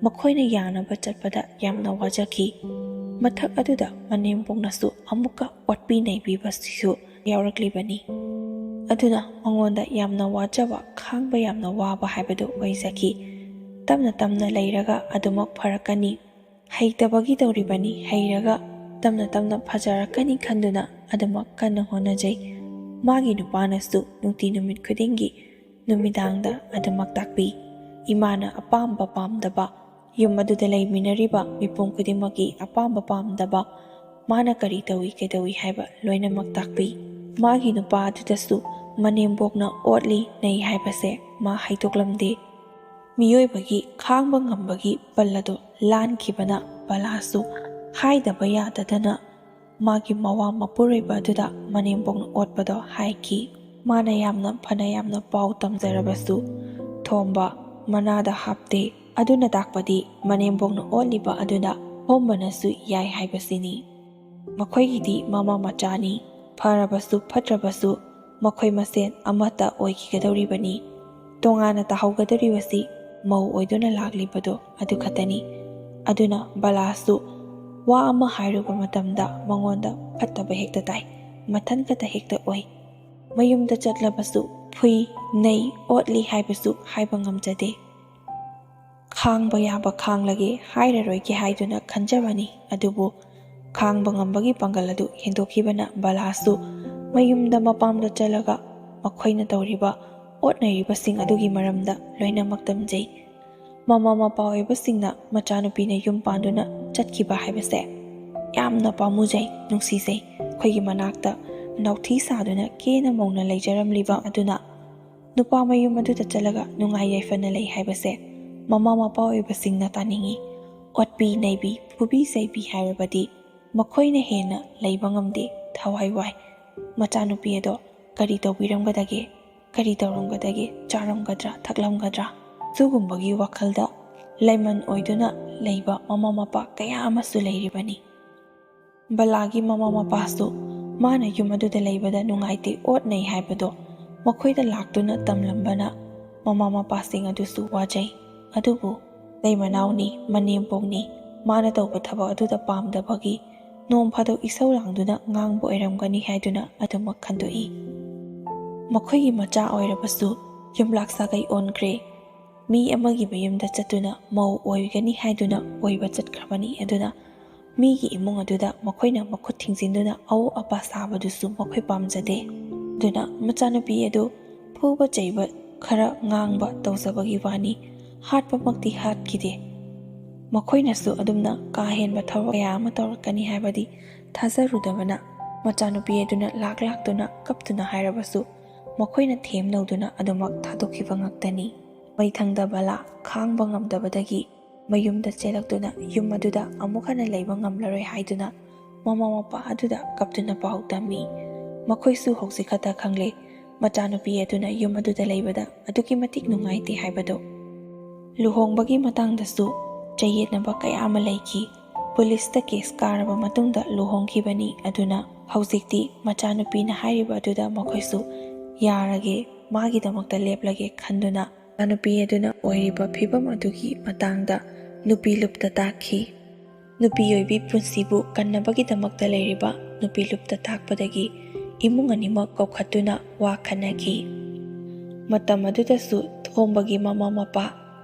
ꯃꯈꯣꯏꯅ ꯌꯥꯅꯕ ꯆꯠꯄꯗ ꯌꯥꯝꯅ ꯋꯥꯖꯈꯤ꯫ ꯃꯊꯛ ꯑꯗꯨꯗ ꯃꯅꯦꯝꯄꯣꯛꯅꯁꯨ ꯑꯃꯨꯛꯀ ꯑꯣꯠꯄꯤ ꯅꯩꯕꯤꯕꯁꯤꯁꯨ ꯌꯥꯎꯔꯛꯂꯤꯕꯅꯤ꯫ ꯑꯗꯨꯅ ꯃꯉꯣꯟꯗ ꯌꯥꯝꯅ ꯋꯥꯖꯕ, ꯈꯥꯡꯕ ꯌꯥꯝꯅ ꯋꯥꯕ ꯍꯥꯏꯕꯗꯨ ꯑꯣꯏꯖꯈꯤ꯫ ꯇꯞꯅ ꯇꯞꯅ ꯂꯩꯔꯒ ꯑꯗꯨꯃꯛ ꯐꯔꯛꯀꯅꯤ꯫ ꯍꯩꯇꯕꯒꯤ ꯇꯧꯔꯤꯕꯅꯤ, ꯍꯩꯔꯒ ꯇꯞꯅ ꯇꯞꯅ ꯐꯖꯔꯛꯀꯅꯤ ꯈꯟꯗꯨꯅ ꯑꯗꯨꯃꯛ ꯀꯟꯅ ꯍꯣꯠꯅꯖꯩ꯫ ꯃꯥꯒꯤ ꯅꯨꯄꯥꯅꯁꯨ ꯅꯨꯡꯇꯤ ꯅꯨꯃꯤꯠ ꯈꯨꯗꯤꯡꯒꯤ ꯅꯨꯃꯤꯗꯥꯡꯗ ꯑꯗꯨꯃꯛ ꯇꯥꯛꯄꯤ꯫ ꯏꯃꯥꯅ ꯑꯄꯥꯝꯕ ꯄꯥꯝꯗꯕ, ꯌꯨꯝ ꯑꯗꯨꯗ ꯂꯩꯃꯤꯟꯅꯔꯤꯕ ꯃꯤꯄꯨꯝ ꯈꯨꯗꯤꯡꯃꯛꯀꯤ ꯑꯄꯥꯝꯕ ꯄꯥꯝꯗꯕ, ꯃꯥꯅ ꯀꯔꯤ ꯇꯧꯏ ꯀꯩꯗꯧꯏ ꯍꯥꯏꯕ ꯂꯣꯏꯅꯃꯛ ꯇꯥꯛꯄꯤ꯫ ꯃꯥꯒꯤ ꯅꯨꯄꯥ ꯑꯗꯨꯗꯁꯨ ꯃꯅꯦꯝꯕꯣꯛꯅ ꯑꯣꯠꯂꯤ ꯅꯩ ꯍꯥꯏꯕꯁꯦ ꯃꯥ ꯍꯥꯏꯗꯣꯛꯂꯝꯗꯦ꯫ ꯃꯤꯑꯣꯏꯕꯒꯤ ꯈꯥꯡꯕ ꯉꯝꯕꯒꯤ ꯄꯜ ꯑꯗꯨ ꯂꯥꯟꯈꯤꯕꯅ ꯕꯂꯥꯁꯨ ꯍꯥꯏꯗꯕ ꯌꯥꯗꯗꯅ ꯃꯥꯒꯤ ꯃꯋꯥ ꯃꯄꯨꯔꯣꯏꯕ ꯑꯗꯨꯗ ꯃꯅꯦꯝꯕꯣꯛꯅ ꯑꯣꯠꯄꯗꯣ ꯍꯥꯏꯈꯤ꯫ ꯃꯥꯅ ꯌꯥꯝꯅ ꯐꯅ ꯌꯥꯝꯅ ꯄꯥꯎ ꯇꯝꯖꯔꯕꯁꯨ ꯊꯣꯝꯕ ꯃꯅꯥꯗ ꯍꯥꯞꯇꯦ꯫ ꯑꯗꯨꯅ ꯇꯥꯛꯄꯗꯤ ꯃꯅꯦꯝꯕꯣꯛꯅ ꯑꯣꯠꯂꯤꯕ ꯑꯗꯨꯗ ꯊꯣꯝꯕꯅꯁꯨ ꯌꯥꯏ ꯍꯥꯏꯕꯁꯤꯅꯤ꯫ ꯃꯈꯣꯏꯒꯤꯗꯤ ꯃꯃꯥ ꯃꯆꯥꯅꯤ, ꯐꯔꯕꯁꯨ ꯐꯠꯇ꯭ꯔꯕꯁꯨ ꯃꯈꯣꯏ ꯃꯁꯦꯟ ꯑꯃꯠꯇ ꯑꯣꯏꯈꯤꯒꯗꯧꯔꯤꯕꯅꯤ꯫ ꯇꯣꯉꯥꯟꯅ ꯇꯥꯍꯧꯒꯗꯧꯔꯤꯕꯁꯤ ꯃꯧ ꯑꯣꯏꯗꯨꯅ ꯂꯥꯛꯂꯤꯕꯗꯣ ꯑꯗꯨ ꯈꯛꯇꯅꯤ꯫ ꯑꯗꯨꯅ ꯕꯂꯥꯁꯨ ꯋꯥ ꯑꯃ ꯍꯥꯏꯔꯨꯕ ꯃꯇꯝꯗ ꯃꯉꯣꯟꯗ ꯐꯠꯇꯕ ꯍꯦꯛꯇ ꯇꯥꯏ, ꯃꯊꯟ ꯈꯛꯇ ꯍꯦꯛꯇ ꯑꯣꯏ꯫ ꯃꯌꯨꯝꯗ ꯆꯠꯂꯕꯁꯨ ꯐꯨꯏ, ꯅꯩ, ꯑꯣꯠꯂꯤ ꯍꯥꯏꯕꯁꯨ ꯍꯥꯏꯕ ꯉꯝꯖꯗꯦ꯫ ꯈꯥꯡꯕ ꯌꯥꯕ ꯈꯥꯡꯂꯒꯦ ꯍꯥꯏꯔꯔꯣꯏꯒꯦ ꯍꯥꯏꯗꯨꯅ ꯈꯟꯖꯕꯅꯤ, ꯑꯗꯨꯕꯨ ꯈꯥꯡꯕ ꯉꯝꯕꯒꯤ ꯄꯥꯡꯒꯜ ꯑꯗꯨ ꯍꯦꯟꯗꯣꯛꯈꯤꯕꯅ ꯕꯂꯥꯁꯨ ꯃꯌꯨꯝꯗ ꯃꯄꯥꯝꯗ ꯆꯠꯂꯒ ꯃꯈꯣꯏꯅ ꯇꯧꯔꯤꯕ ꯑꯣꯠꯅꯔꯤꯕꯁꯤꯡ ꯑꯗꯨꯒꯤ ꯃꯔꯝꯗ ꯂꯣꯏꯅꯃꯛ ꯇꯝꯖꯩ꯫ ꯃꯃꯥ ꯃꯄꯥ ꯑꯣꯏꯕꯁꯤꯡꯅ ꯃꯆꯥꯅꯨꯄꯤꯅ ꯌꯨꯝ ꯄꯥꯟꯗꯨꯅ ꯆꯠꯈꯤꯕ ꯍꯥꯏꯕꯁꯦ ꯌꯥꯝꯅ ꯄꯥꯝꯃꯨꯖꯩ, ꯅꯨꯡꯁꯤꯖꯩ꯫ ꯑꯩꯈꯣꯏꯒꯤ ꯃꯅꯥꯛꯇ ꯅꯥꯎꯊꯤ ꯁꯥꯗꯨꯅ ꯀꯦꯅ ꯃꯧꯅ ꯂꯩꯖꯔꯝꯂꯤꯕ ꯑꯗꯨꯅ ꯅꯨꯄꯥ ꯃꯌꯨꯝ ꯑꯗꯨꯗ ꯆꯠꯂꯒ ꯅꯨꯡꯉꯥꯏ ꯌꯥꯏꯐꯅ ꯂꯩ ꯍꯥꯏꯕꯁꯦ ꯃꯃꯥ ꯃꯄꯥ ꯑꯣꯏꯕꯁꯤꯡꯅ ꯇꯥꯅꯤꯡꯏ꯫ ꯑꯣꯠꯄꯤ ꯅꯩꯕꯤ, ꯐꯨꯕꯤ ꯆꯩꯕꯤ ꯍꯥꯏꯔꯕꯗꯤ ꯃꯈꯣꯏꯅ ꯍꯦꯟꯅ ꯂꯩꯕ ꯉꯝꯗꯦ, ꯊꯋꯥꯏ ꯋꯥꯏ꯫ ꯃꯆꯥꯅꯨꯄꯤ ꯑꯗꯣ ꯀꯔꯤ ꯇꯧꯕꯤꯔꯝꯒꯗꯒꯦ? ꯀꯔꯤ ꯇꯧꯔꯝꯒꯗꯒꯦ? ꯆꯥꯔꯝꯒꯗ꯭ꯔꯥ, ꯊꯛꯂꯝꯒꯗ꯭ꯔꯥ? ꯁꯤꯒꯨꯝꯕꯒꯤ ꯋꯥꯈꯜꯗ ꯂꯩꯃꯟ ꯑꯣꯏꯗꯨꯅ ꯂꯩꯕ ꯃꯃꯥ ꯃꯄꯥ ꯀꯌꯥ ꯑꯃꯁꯨ ꯂꯩꯔꯤꯕꯅꯤ꯫ ꯕꯂꯥꯒꯤ ꯃꯃꯥ ꯃꯄꯥꯁꯨ ꯃꯥꯅ ꯌꯨꯝ ꯑꯗꯨꯗ ꯂꯩꯕꯗ ꯅꯨꯡꯉꯥꯏꯇꯦ, ꯑꯣꯠꯅꯩ ꯍꯥꯏꯕꯗꯣ ꯃꯈꯣꯏꯗ ꯂꯥꯛꯇꯨꯅ ꯇꯝꯂꯝꯕꯅ ꯃꯃꯥ ꯃꯄꯥꯁꯤꯡ ꯑꯗꯨꯁꯨ ꯋꯥꯖꯩ꯫ ꯑꯗꯨꯕꯨ ꯂꯩꯃꯅꯥꯎꯅꯤ, ꯃꯅꯦꯝꯄꯣꯛꯅꯤ, ꯃꯥꯅ ꯇꯧꯕ ꯊꯕꯛ ꯑꯗꯨꯗ ꯄꯥꯝꯗꯕꯒꯤ ꯅꯣꯡ ꯐꯥꯗꯣꯛ ꯏꯁꯧ ꯂꯥꯡꯗꯨꯅ ꯉꯥꯡꯕ ꯑꯣꯏꯔꯝꯒꯅꯤ ꯍꯥꯏꯗꯨꯅ ꯑꯗꯨꯃꯛ ꯈꯟꯗꯣꯛꯏ꯫ ꯃꯈꯣꯏꯒꯤ ꯃꯆꯥ ꯑꯣꯏꯔꯕꯁꯨ ꯌꯨꯝꯂꯥꯛ ꯁꯥꯒꯩ ꯑꯣꯟꯈ꯭ꯔꯦ꯫ ꯃꯤ ꯑꯃꯒꯤ ꯃꯌꯨꯝꯗ ꯆꯠꯇꯨꯅ ꯃꯧ ꯑꯣꯏꯒꯅꯤ ꯍꯥꯏꯗꯨꯅ ꯑꯣꯏꯕ ꯆꯠꯈ꯭ꯔꯕꯅꯤ꯫ ꯑꯗꯨꯅ ꯃꯤꯒꯤ ꯏꯃꯨꯡ ꯑꯗꯨꯗ ꯃꯈꯣꯏꯅ ꯃꯈꯨꯠ ꯊꯤꯡꯖꯤꯟꯗꯨꯅ ꯑꯎ ꯑꯄꯥ ꯁꯥꯕꯗꯨꯁꯨ ꯃꯈꯣꯏ ꯄꯥꯝꯖꯗꯦ꯫ ꯑꯗꯨꯅ ꯃꯆꯥꯅꯨꯄꯤ ꯑꯗꯨ ꯐꯨꯕ ꯆꯩꯕ ꯈꯔ ꯉꯥꯡꯕ ꯇꯧꯖꯕꯒꯤ ꯋꯥꯅꯤ, ꯍꯥꯠꯄꯃꯛꯇꯤ ꯍꯥꯠꯈꯤꯗꯦ꯫ ꯃꯈꯣꯏꯅꯁꯨ ꯑꯗꯨꯝꯅ ꯀꯥ ꯍꯦꯟꯕ ꯊꯕꯛ ꯀꯌꯥ ꯑꯃ ꯇꯧꯔꯛꯀꯅꯤ ꯍꯥꯏꯕꯗꯤ ꯊꯥꯖꯔꯨꯗꯕꯅ, ꯃꯆꯥꯅꯨꯄꯤ ꯑꯗꯨꯅ ꯂꯥꯛ ꯂꯥꯛꯇꯨꯅ ꯀꯞꯇꯨꯅ ꯍꯥꯏꯔꯕꯁꯨ ꯃꯈꯣꯏꯅ ꯊꯦꯝ ꯂꯧꯗꯨꯅ ꯑꯗꯨꯃꯛ ꯊꯥꯗꯣꯛꯈꯤꯕ ꯉꯥꯛꯇꯅꯤ꯫ ꯃꯩꯊꯪꯗ ꯕꯂꯥ ꯈꯥꯡꯕ ꯉꯝꯗꯕꯗꯒꯤ ꯃꯌꯨꯝꯗ ꯆꯦꯜꯂꯛꯇꯨꯅ ꯌꯨꯝ ꯑꯗꯨꯗ ꯑꯃꯨꯛ ꯍꯟꯅ ꯂꯩꯕ ꯉꯝꯂꯔꯣꯏ ꯍꯥꯏꯗꯨꯅ ꯃꯃꯥ ꯃꯄꯥ ꯑꯗꯨꯗ ꯀꯞꯇꯨꯅ ꯄꯥꯎ ꯇꯝꯃꯤ꯫ ꯃꯈꯣꯏꯁꯨ ꯍꯧꯖꯤꯛ ꯈꯛꯇ ꯈꯪꯂꯦ, ꯃꯆꯥꯅꯨꯄꯤ ꯑꯗꯨꯅ ꯌꯨꯝ ꯑꯗꯨꯗ ꯂꯩꯕꯗ ꯑꯗꯨꯛꯀꯤ ꯃꯇꯤꯛ ꯅꯨꯡꯉꯥꯏꯇꯦ ꯍꯥꯏꯕꯗꯨ꯫ ꯂꯨꯍꯣꯡꯕꯒꯤ ꯃꯇꯥꯡꯗꯁꯨ ꯆꯌꯦꯠꯅꯕ ꯀꯌꯥ ꯑꯃ ꯂꯩꯈꯤ꯫ ꯄꯨꯂꯤꯁꯇ ꯀꯦꯁ ꯀꯥꯔꯕ ꯃꯇꯨꯡꯗ ꯂꯨꯍꯣꯡꯈꯤꯕꯅꯤ꯫ ꯑꯗꯨꯅ ꯍꯧꯖꯤꯛꯇꯤ ꯃꯆꯥꯅꯨꯄꯤꯅ ꯍꯥꯏꯔꯤꯕ ꯑꯗꯨꯗ ꯃꯈꯣꯏꯁꯨ ꯌꯥꯔꯒꯦ, ꯃꯥꯒꯤꯗꯃꯛꯇ ꯂꯦꯞꯂꯒꯦ ꯈꯟꯗꯨꯅ ꯃꯆꯥꯅꯨꯄꯤ ꯑꯗꯨꯅ ꯑꯣꯏꯔꯤꯕ ꯐꯤꯕꯝ ꯑꯗꯨꯒꯤ ꯃꯇꯥꯡꯗ ꯅꯨꯄꯤ ꯂꯨꯞꯇ ꯇꯥꯛꯈꯤ꯫ ꯅꯨꯄꯤ ꯑꯣꯏꯕꯤ ꯄꯨꯟꯁꯤꯕꯨ ꯀꯟꯅꯕꯒꯤꯗꯃꯛꯇ ꯂꯩꯔꯤꯕ ꯅꯨꯄꯤ ꯂꯨꯞꯇ ꯇꯥꯛꯄꯗꯒꯤ ꯏꯃꯨꯡ ꯑꯅꯤꯃꯛ ꯀꯧꯈꯠꯇꯨꯅ ꯋꯥ ꯈꯟꯅꯈꯤ꯫ ꯃꯇꯝ ꯑꯗꯨꯗꯁꯨ ꯊꯣꯝꯕꯒꯤ ꯃꯃꯥ ꯃꯄꯥ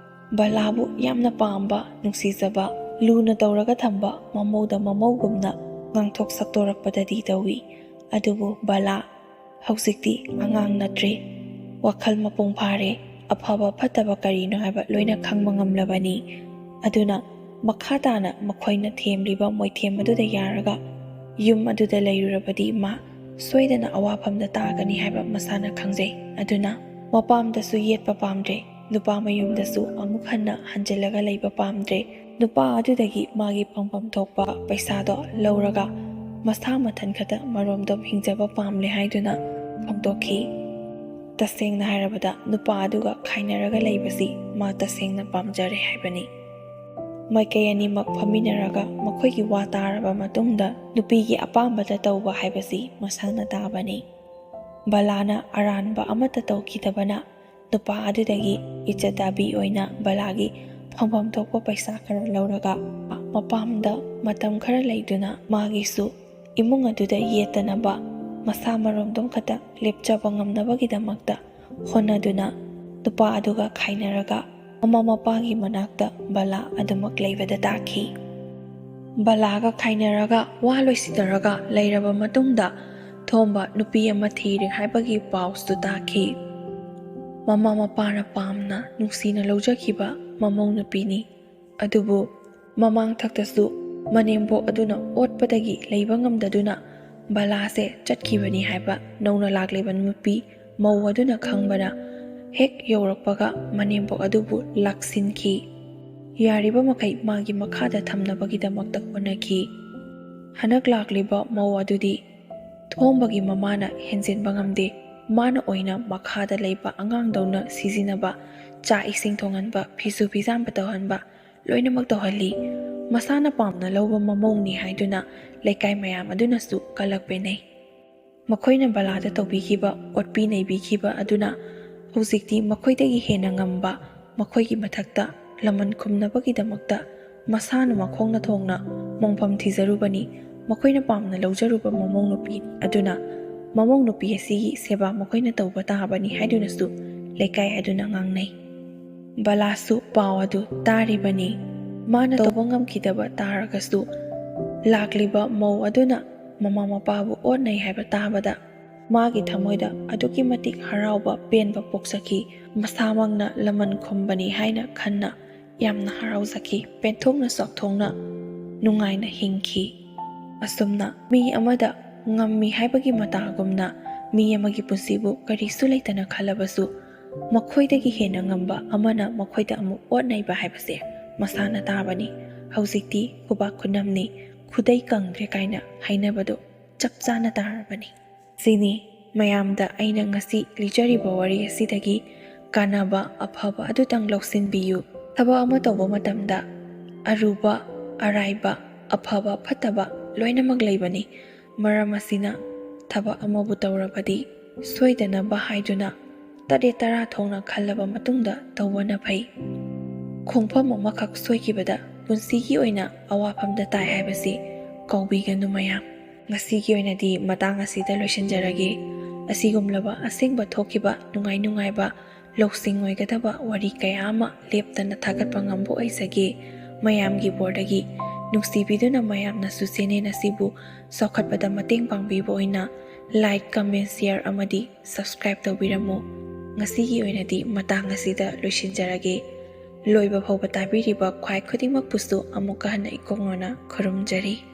ꯕꯂꯥꯕꯨ ꯌꯥꯝꯅ ꯄꯥꯝꯕ, ꯅꯨꯡꯁꯤꯖꯕ, ꯂꯨꯅ ꯇꯧꯔꯒ ꯊꯝꯕ ꯃꯃꯧꯗ ꯃꯃꯧꯒꯨꯝꯅ ꯉꯥꯡꯊꯣꯛ ꯁꯛꯇꯣꯔꯛꯄꯗꯗꯤ ꯇꯧꯏ꯫ ꯑꯗꯨꯕꯨ ꯕꯂꯥ ꯍꯧꯖꯤꯛꯇꯤ ꯑꯉꯥꯡ ꯅꯠꯇ꯭ꯔꯦ, ꯋꯥꯈꯜ ꯃꯄꯨꯡ ꯐꯥꯔꯦ, ꯑꯐꯕ ꯐꯠꯇꯕ ꯀꯔꯤꯅꯣ ꯍꯥꯏꯕ ꯂꯣꯏꯅ ꯈꯪꯕ ꯉꯝꯂꯕꯅꯤ꯫ ꯑꯗꯨꯅ ꯃꯈꯥ ꯇꯥꯅ ꯃꯈꯣꯏꯅ ꯊꯦꯝꯂꯤꯕ ꯃꯣꯏꯊꯦꯝ ꯑꯗꯨꯗ ꯌꯥꯔꯒ ꯌꯨꯝ ꯑꯗꯨꯗ ꯂꯩꯔꯨꯔꯕꯗꯤ ꯃꯥ ꯁꯣꯏꯗꯅ ꯑꯋꯥꯐꯝꯗ ꯇꯥꯒꯅꯤ ꯍꯥꯏꯕ ꯃꯁꯥꯅ ꯈꯪꯖꯩ꯫ ꯑꯗꯨꯅ ꯃꯄꯥꯝꯗꯁꯨ ꯌꯦꯠꯄ ꯄꯥꯝꯗ꯭ꯔꯦ, ꯅꯨꯄꯥ ꯃꯌꯨꯝꯗꯁꯨ ꯑꯃꯨꯛ ꯍꯟꯅ ꯍꯟꯖꯤꯜꯂꯒ ꯂꯩꯕ ꯄꯥꯝꯗ꯭ꯔꯦ꯫ ꯅꯨꯄꯥ ꯑꯗꯨꯗꯒꯤ ꯃꯥꯒꯤ ꯐꯪꯐꯝ ꯊꯣꯛꯄ ꯄꯩꯁꯥꯗꯣ ꯂꯧꯔꯒ ꯃꯁꯥ ꯃꯊꯟ ꯈꯛꯇ ꯃꯔꯣꯝꯗꯣꯝ ꯍꯤꯡꯖꯕ ꯄꯥꯝꯂꯦ ꯍꯥꯏꯗꯨꯅ ꯐꯣꯡꯗꯣꯛꯈꯤ꯫ ꯇꯁꯦꯡꯅ ꯍꯥꯏꯔꯕꯗ ꯅꯨꯄꯥ ꯑꯗꯨꯒ ꯈꯥꯏꯅꯔꯒ ꯂꯩꯕꯁꯤ ꯃꯥ ꯇꯁꯦꯡꯅ ꯄꯥꯝꯖꯔꯦ ꯍꯥꯏꯕꯅꯤ꯫ ꯃꯥꯏꯀꯩ ꯑꯅꯤꯃꯛ ꯐꯝꯃꯤꯟꯅꯔꯒ ꯃꯈꯣꯏꯒꯤ ꯋꯥ ꯇꯥꯔꯕ ꯃꯇꯨꯡꯗ ꯅꯨꯄꯤꯒꯤ ꯑꯄꯥꯝꯕꯗ ꯇꯧꯕ ꯍꯥꯏꯕꯁꯤ ꯃꯁꯥꯅ ꯇꯥꯕꯅꯤ꯫ ꯕꯂꯥꯅ ꯑꯔꯥꯟꯕ ꯑꯃꯠꯇ ꯇꯧꯈꯤꯗꯕꯅ ꯅꯨꯄꯥ ꯑꯗꯨꯗꯒꯤ ꯏꯖꯠ ꯗꯥꯕꯤ ꯑꯣꯏꯅ ꯕꯂꯥꯒꯤ ꯐꯪꯐꯝ ꯊꯣꯛꯄ ꯄꯩꯁꯥ ꯈꯔ ꯂꯧꯔꯒ ꯃꯄꯥꯝꯗ ꯃꯇꯝ ꯈꯔ ꯂꯩꯗꯨꯅ ꯃꯥꯒꯤꯁꯨ ꯏꯃꯨꯡ ꯑꯗꯨꯗ ꯌꯦꯠꯇꯅꯕ ꯃꯁꯥ ꯃꯔꯣꯝꯗꯣꯝ ꯈꯛꯇ ꯂꯦꯞꯆꯕ ꯉꯝꯅꯕꯒꯤꯗꯃꯛꯇ ꯍꯣꯠꯅꯗꯨꯅ ꯅꯨꯄꯥ ꯑꯗꯨꯒ ꯈꯥꯏꯅꯔꯒ ꯃꯃꯥ ꯃꯄꯥꯒꯤ ꯃꯅꯥꯛꯇ ꯕꯂꯥ ꯑꯗꯨꯃꯛ ꯂꯩꯕꯗ ꯇꯥꯈꯤ꯫ ꯕꯂꯥꯒ ꯈꯥꯏꯅꯔꯒ ꯋꯥ ꯂꯣꯏꯁꯤꯟꯅꯔꯒ ꯂꯩꯔꯕ ꯃꯇꯨꯡꯗ ꯊꯣꯝꯕ ꯅꯨꯄꯤ ꯑꯃ ꯊꯤꯔꯦ ꯍꯥꯏꯕꯒꯤ ꯄꯥꯎꯁꯨ ꯇꯥꯈꯤ꯫ ꯃꯃꯥ ꯃꯄꯥꯅ ꯄꯥꯝꯅ ꯅꯨꯡꯁꯤꯅ ꯂꯧꯖꯈꯤꯕ ꯃꯃꯧ ꯅꯨꯄꯤꯅꯤ꯫ ꯑꯗꯨꯕꯨ ꯃꯃꯥꯡꯊꯛꯇꯁꯨ ꯃꯅꯦꯝꯕꯣꯛ ꯑꯗꯨꯅ ꯑꯣꯠꯄꯗꯒꯤ ꯂꯩꯕ ꯉꯝꯗꯗꯨꯅ ꯕꯂꯥꯁꯦ ꯆꯠꯈꯤꯕꯅꯤ ꯍꯥꯏꯕ ꯅꯧꯅ ꯂꯥꯛꯂꯤꯕ ꯅꯨꯄꯤ ꯃꯧ ꯑꯗꯨꯅ ꯈꯪꯕꯅ ꯍꯦꯛ ꯌꯧꯔꯛꯄꯒ ꯃꯅꯦꯝꯕꯣꯛ ꯑꯗꯨꯕꯨ ꯂꯥꯛꯁꯤꯟꯈꯤ꯫ ꯌꯥꯔꯤꯕ ꯃꯈꯩ ꯃꯥꯒꯤ ꯃꯈꯥꯗ ꯊꯝꯅꯕꯒꯤꯗꯃꯛꯇ ꯍꯣꯠꯅꯈꯤ꯫ ꯍꯟꯗꯛ ꯂꯥꯛꯂꯤꯕ ꯃꯧ ꯑꯗꯨꯗꯤ ꯊꯣꯝꯕꯒꯤ ꯃꯃꯥꯅ ꯍꯦꯟꯖꯤꯟꯕ ꯉꯝꯗꯦ꯫ ꯃꯥꯅ ꯑꯣꯏꯅ ꯃꯈꯥꯗ ꯂꯩꯕ ꯑꯉꯥꯡꯗꯧꯅ ꯁꯤꯖꯤꯟꯅꯕ, ꯆꯥꯛ ꯏꯁꯤꯡ ꯊꯣꯡꯍꯟꯕ, ꯐꯤꯁꯨ ꯐꯤꯖꯥꯝꯕ ꯇꯧꯍꯟꯕ, ꯂꯣꯏꯅꯃꯛ ꯇꯧꯍꯜꯂꯤ꯫ ꯃꯁꯥꯅ ꯄꯥꯝꯅ ꯂꯧꯕ ꯃꯃꯧꯅꯤ ꯍꯥꯏꯗꯨꯅ ꯂꯩꯀꯥꯏ ꯃꯌꯥꯝ ꯑꯗꯨꯅꯁꯨ ꯀꯂꯛ ꯄꯦꯟꯅꯩ꯫ ꯃꯈꯣꯏꯅ ꯕꯂꯥꯗ ꯇꯧꯕꯤꯈꯤꯕ, ꯑꯣꯠꯄꯤ ꯅꯩꯕꯤꯈꯤꯕ ꯑꯗꯨꯅ ꯍꯧꯖꯤꯛꯇꯤ ꯃꯈꯣꯏꯗꯒꯤ ꯍꯦꯟꯅ ꯉꯝꯕ, ꯃꯈꯣꯏꯒꯤ ꯃꯊꯛꯇ ꯂꯃꯟ ꯈꯨꯝꯅꯕꯒꯤꯗꯃꯛꯇ ꯃꯁꯥꯅ ꯃꯈꯣꯡꯅ ꯊꯣꯡꯅ ꯃꯣꯡꯐꯝ ꯊꯤꯖꯔꯨꯕꯅꯤ꯫ ꯃꯈꯣꯏꯅ ꯄꯥꯝꯅ ꯂꯧꯖꯔꯨꯕ ꯃꯃꯧ ꯅꯨꯄꯤ ꯑꯗꯨꯅ ꯃꯃꯧ ꯅꯨꯄꯤ ꯑꯁꯤꯒꯤ ꯁꯦꯕꯥ ꯃꯈꯣꯏꯅ ꯇꯧꯕ ꯇꯥꯕꯅꯤ ꯍꯥꯏꯗꯨꯅꯁꯨ ꯂꯩꯀꯥꯏ ꯑꯗꯨꯅ ꯉꯥꯡꯅꯩ꯫ ꯕꯂꯥꯁꯨ ꯄꯥꯎ ꯑꯗꯨ ꯇꯥꯔꯤꯕꯅꯤ꯫ ꯃꯥꯅ ꯇꯧꯕ ꯉꯝꯈꯤꯗꯕ ꯇꯥꯔꯒꯁꯨ ꯂꯥꯛꯂꯤꯕ ꯃꯧ ꯑꯗꯨꯅ ꯃꯃꯥ ꯃꯄꯥꯕꯨ ꯑꯣꯠꯅꯩ ꯍꯥꯏꯕ ꯇꯥꯕꯗ ꯃꯥꯒꯤ ꯊꯃꯣꯏꯗ ꯑꯗꯨꯛꯀꯤ ꯃꯇꯤꯛ ꯍꯔꯥꯎꯕ ꯄꯦꯟꯕ ꯄꯣꯛꯆꯈꯤ꯫ ꯃꯁꯥꯃꯛꯅ ꯂꯃꯟ ꯈꯨꯝꯕꯅꯤ ꯍꯥꯏꯅ ꯈꯟꯅ ꯌꯥꯝꯅ ꯍꯔꯥꯎꯖꯈꯤ꯫ ꯄꯦꯟꯊꯣꯛꯅ ꯆꯥꯎꯊꯣꯛꯅ ꯅꯨꯡꯉꯥꯏꯅ ꯍꯤꯡꯈꯤ꯫ ꯑꯁꯨꯝꯅ ꯃꯤ ꯑꯃꯗ ꯉꯝꯃꯤ ꯍꯥꯏꯕꯒꯤ ꯃꯇꯥꯒꯨꯝꯅ ꯃꯤ ꯑꯃꯒꯤ ꯄꯨꯟꯁꯤꯕꯨ ꯀꯔꯤꯁꯨ ꯂꯩꯇꯅ ꯈꯜꯂꯕꯁꯨ ꯃꯈꯣꯏꯗꯒꯤ ꯍꯦꯟꯅ ꯉꯝꯕ ꯑꯃꯅ ꯃꯈꯣꯏꯗ ꯑꯃꯨꯛ ꯑꯣꯠꯅꯩꯕ ꯍꯥꯏꯕꯁꯦ ꯃꯁꯥꯅ ꯇꯥꯕꯅꯤ꯫ ꯍꯧꯖꯤꯛꯇꯤ ꯈꯨꯕꯥꯛ ꯈꯨꯅꯝꯅꯤ, ꯈꯨꯗꯩ ꯀꯪꯗ꯭ꯔꯦ ꯀꯥꯏꯅ ꯍꯥꯏꯅꯕꯗꯣ ꯆꯞ ꯆꯥꯅ ꯇꯥꯔꯕꯅꯤ꯫ ꯁꯤꯅꯤ ꯃꯌꯥꯝꯗ ꯑꯩꯅ ꯉꯁꯤ ꯂꯤꯖꯔꯤꯕ ꯋꯥꯔꯤ ꯑꯁꯤꯗꯒꯤ ꯀꯥꯟꯅꯕ ꯑꯐꯕ ꯑꯗꯨꯇꯪ ꯂꯧꯁꯤꯟꯕꯤꯌꯨ꯫ ꯊꯕꯛ ꯑꯃ ꯇꯧꯕ ꯃꯇꯝꯗ ꯑꯔꯨꯕ, ꯑꯔꯥꯏꯕ, ꯑꯐꯕ, ꯐꯠꯇꯕ ꯂꯣꯏꯅꯃꯛ ꯂꯩꯕꯅꯤ꯫ ꯃꯔꯝ ꯑꯁꯤꯅ ꯊꯕꯛ ꯑꯃꯕꯨ ꯇꯧꯔꯕꯗꯤ ꯁꯣꯏꯗꯅꯕ ꯍꯥꯏꯗꯨꯅ ꯇꯔꯦꯠ ꯇꯔꯥ ꯊꯣꯛꯅ ꯈꯜꯂꯕ ꯃꯇꯨꯡꯗ ꯇꯧꯕꯅ ꯐꯩ꯫ ꯈꯣꯡꯐꯝ ꯑꯃꯈꯛ ꯁꯣꯏꯈꯤꯕꯗ ꯄꯨꯟꯁꯤꯒꯤ ꯑꯣꯏꯅ ꯑꯋꯥꯐꯝꯗ ꯇꯥꯏ ꯍꯥꯏꯕꯁꯤ ꯀꯥꯎꯕꯤꯒꯅꯨ ꯃꯌꯥꯝ꯫ ꯉꯁꯤꯒꯤ ꯑꯣꯏꯅꯗꯤ ꯃꯇꯥꯡ ꯑꯁꯤꯗ ꯂꯣꯏꯁꯤꯟꯖꯔꯒꯦ꯫ ꯑꯁꯤꯒꯨꯝꯂꯕ ꯑꯁꯦꯡꯕ ꯊꯣꯛꯈꯤꯕ ꯅꯨꯡꯉꯥꯏ ꯅꯨꯡꯉꯥꯏꯕ ꯂꯧꯁꯤꯡ ꯑꯣꯏꯒꯗꯕ ꯋꯥꯔꯤ ꯀꯌꯥ ꯑꯃ ꯂꯦꯞꯇꯅ ꯊꯥꯒꯠꯄ ꯉꯝꯕ ꯑꯣꯏꯖꯒꯦ꯫ ꯃꯌꯥꯝꯒꯤ ꯕꯣꯔꯗꯒꯤ ꯅꯨꯡꯁꯤꯕꯤꯗꯨꯅ ꯃꯌꯥꯝꯅꯁꯨ ꯆꯦꯅꯦꯜ ꯑꯁꯤꯕꯨ ꯆꯥꯎꯈꯠꯄꯗ ꯃꯇꯦꯡ ꯄꯥꯡꯕꯤꯕ ꯑꯣꯏꯅ like, comment, share ꯑꯃꯗꯤ subscribe ꯇꯧꯕꯤꯔꯝꯃꯨ꯫ ꯉꯁꯤꯒꯤ ꯑꯣꯏꯅꯗꯤ ꯃꯇꯥꯡ ꯑꯁꯤꯗ ꯂꯣꯏꯁꯤꯟꯖꯔꯒꯦ꯫ ꯂꯣꯏꯕ ꯐꯥꯎꯕ ꯇꯥꯕꯤꯔꯤꯕ ꯈ꯭ꯋꯥꯏ ꯈꯨꯗꯤꯡꯃꯛꯄꯨꯁꯨ ꯑꯃꯨꯛꯀ ꯍꯟꯅ ꯏꯀꯣꯛꯅꯣꯅ ꯈꯨꯔꯨꯝꯖꯔꯤ꯫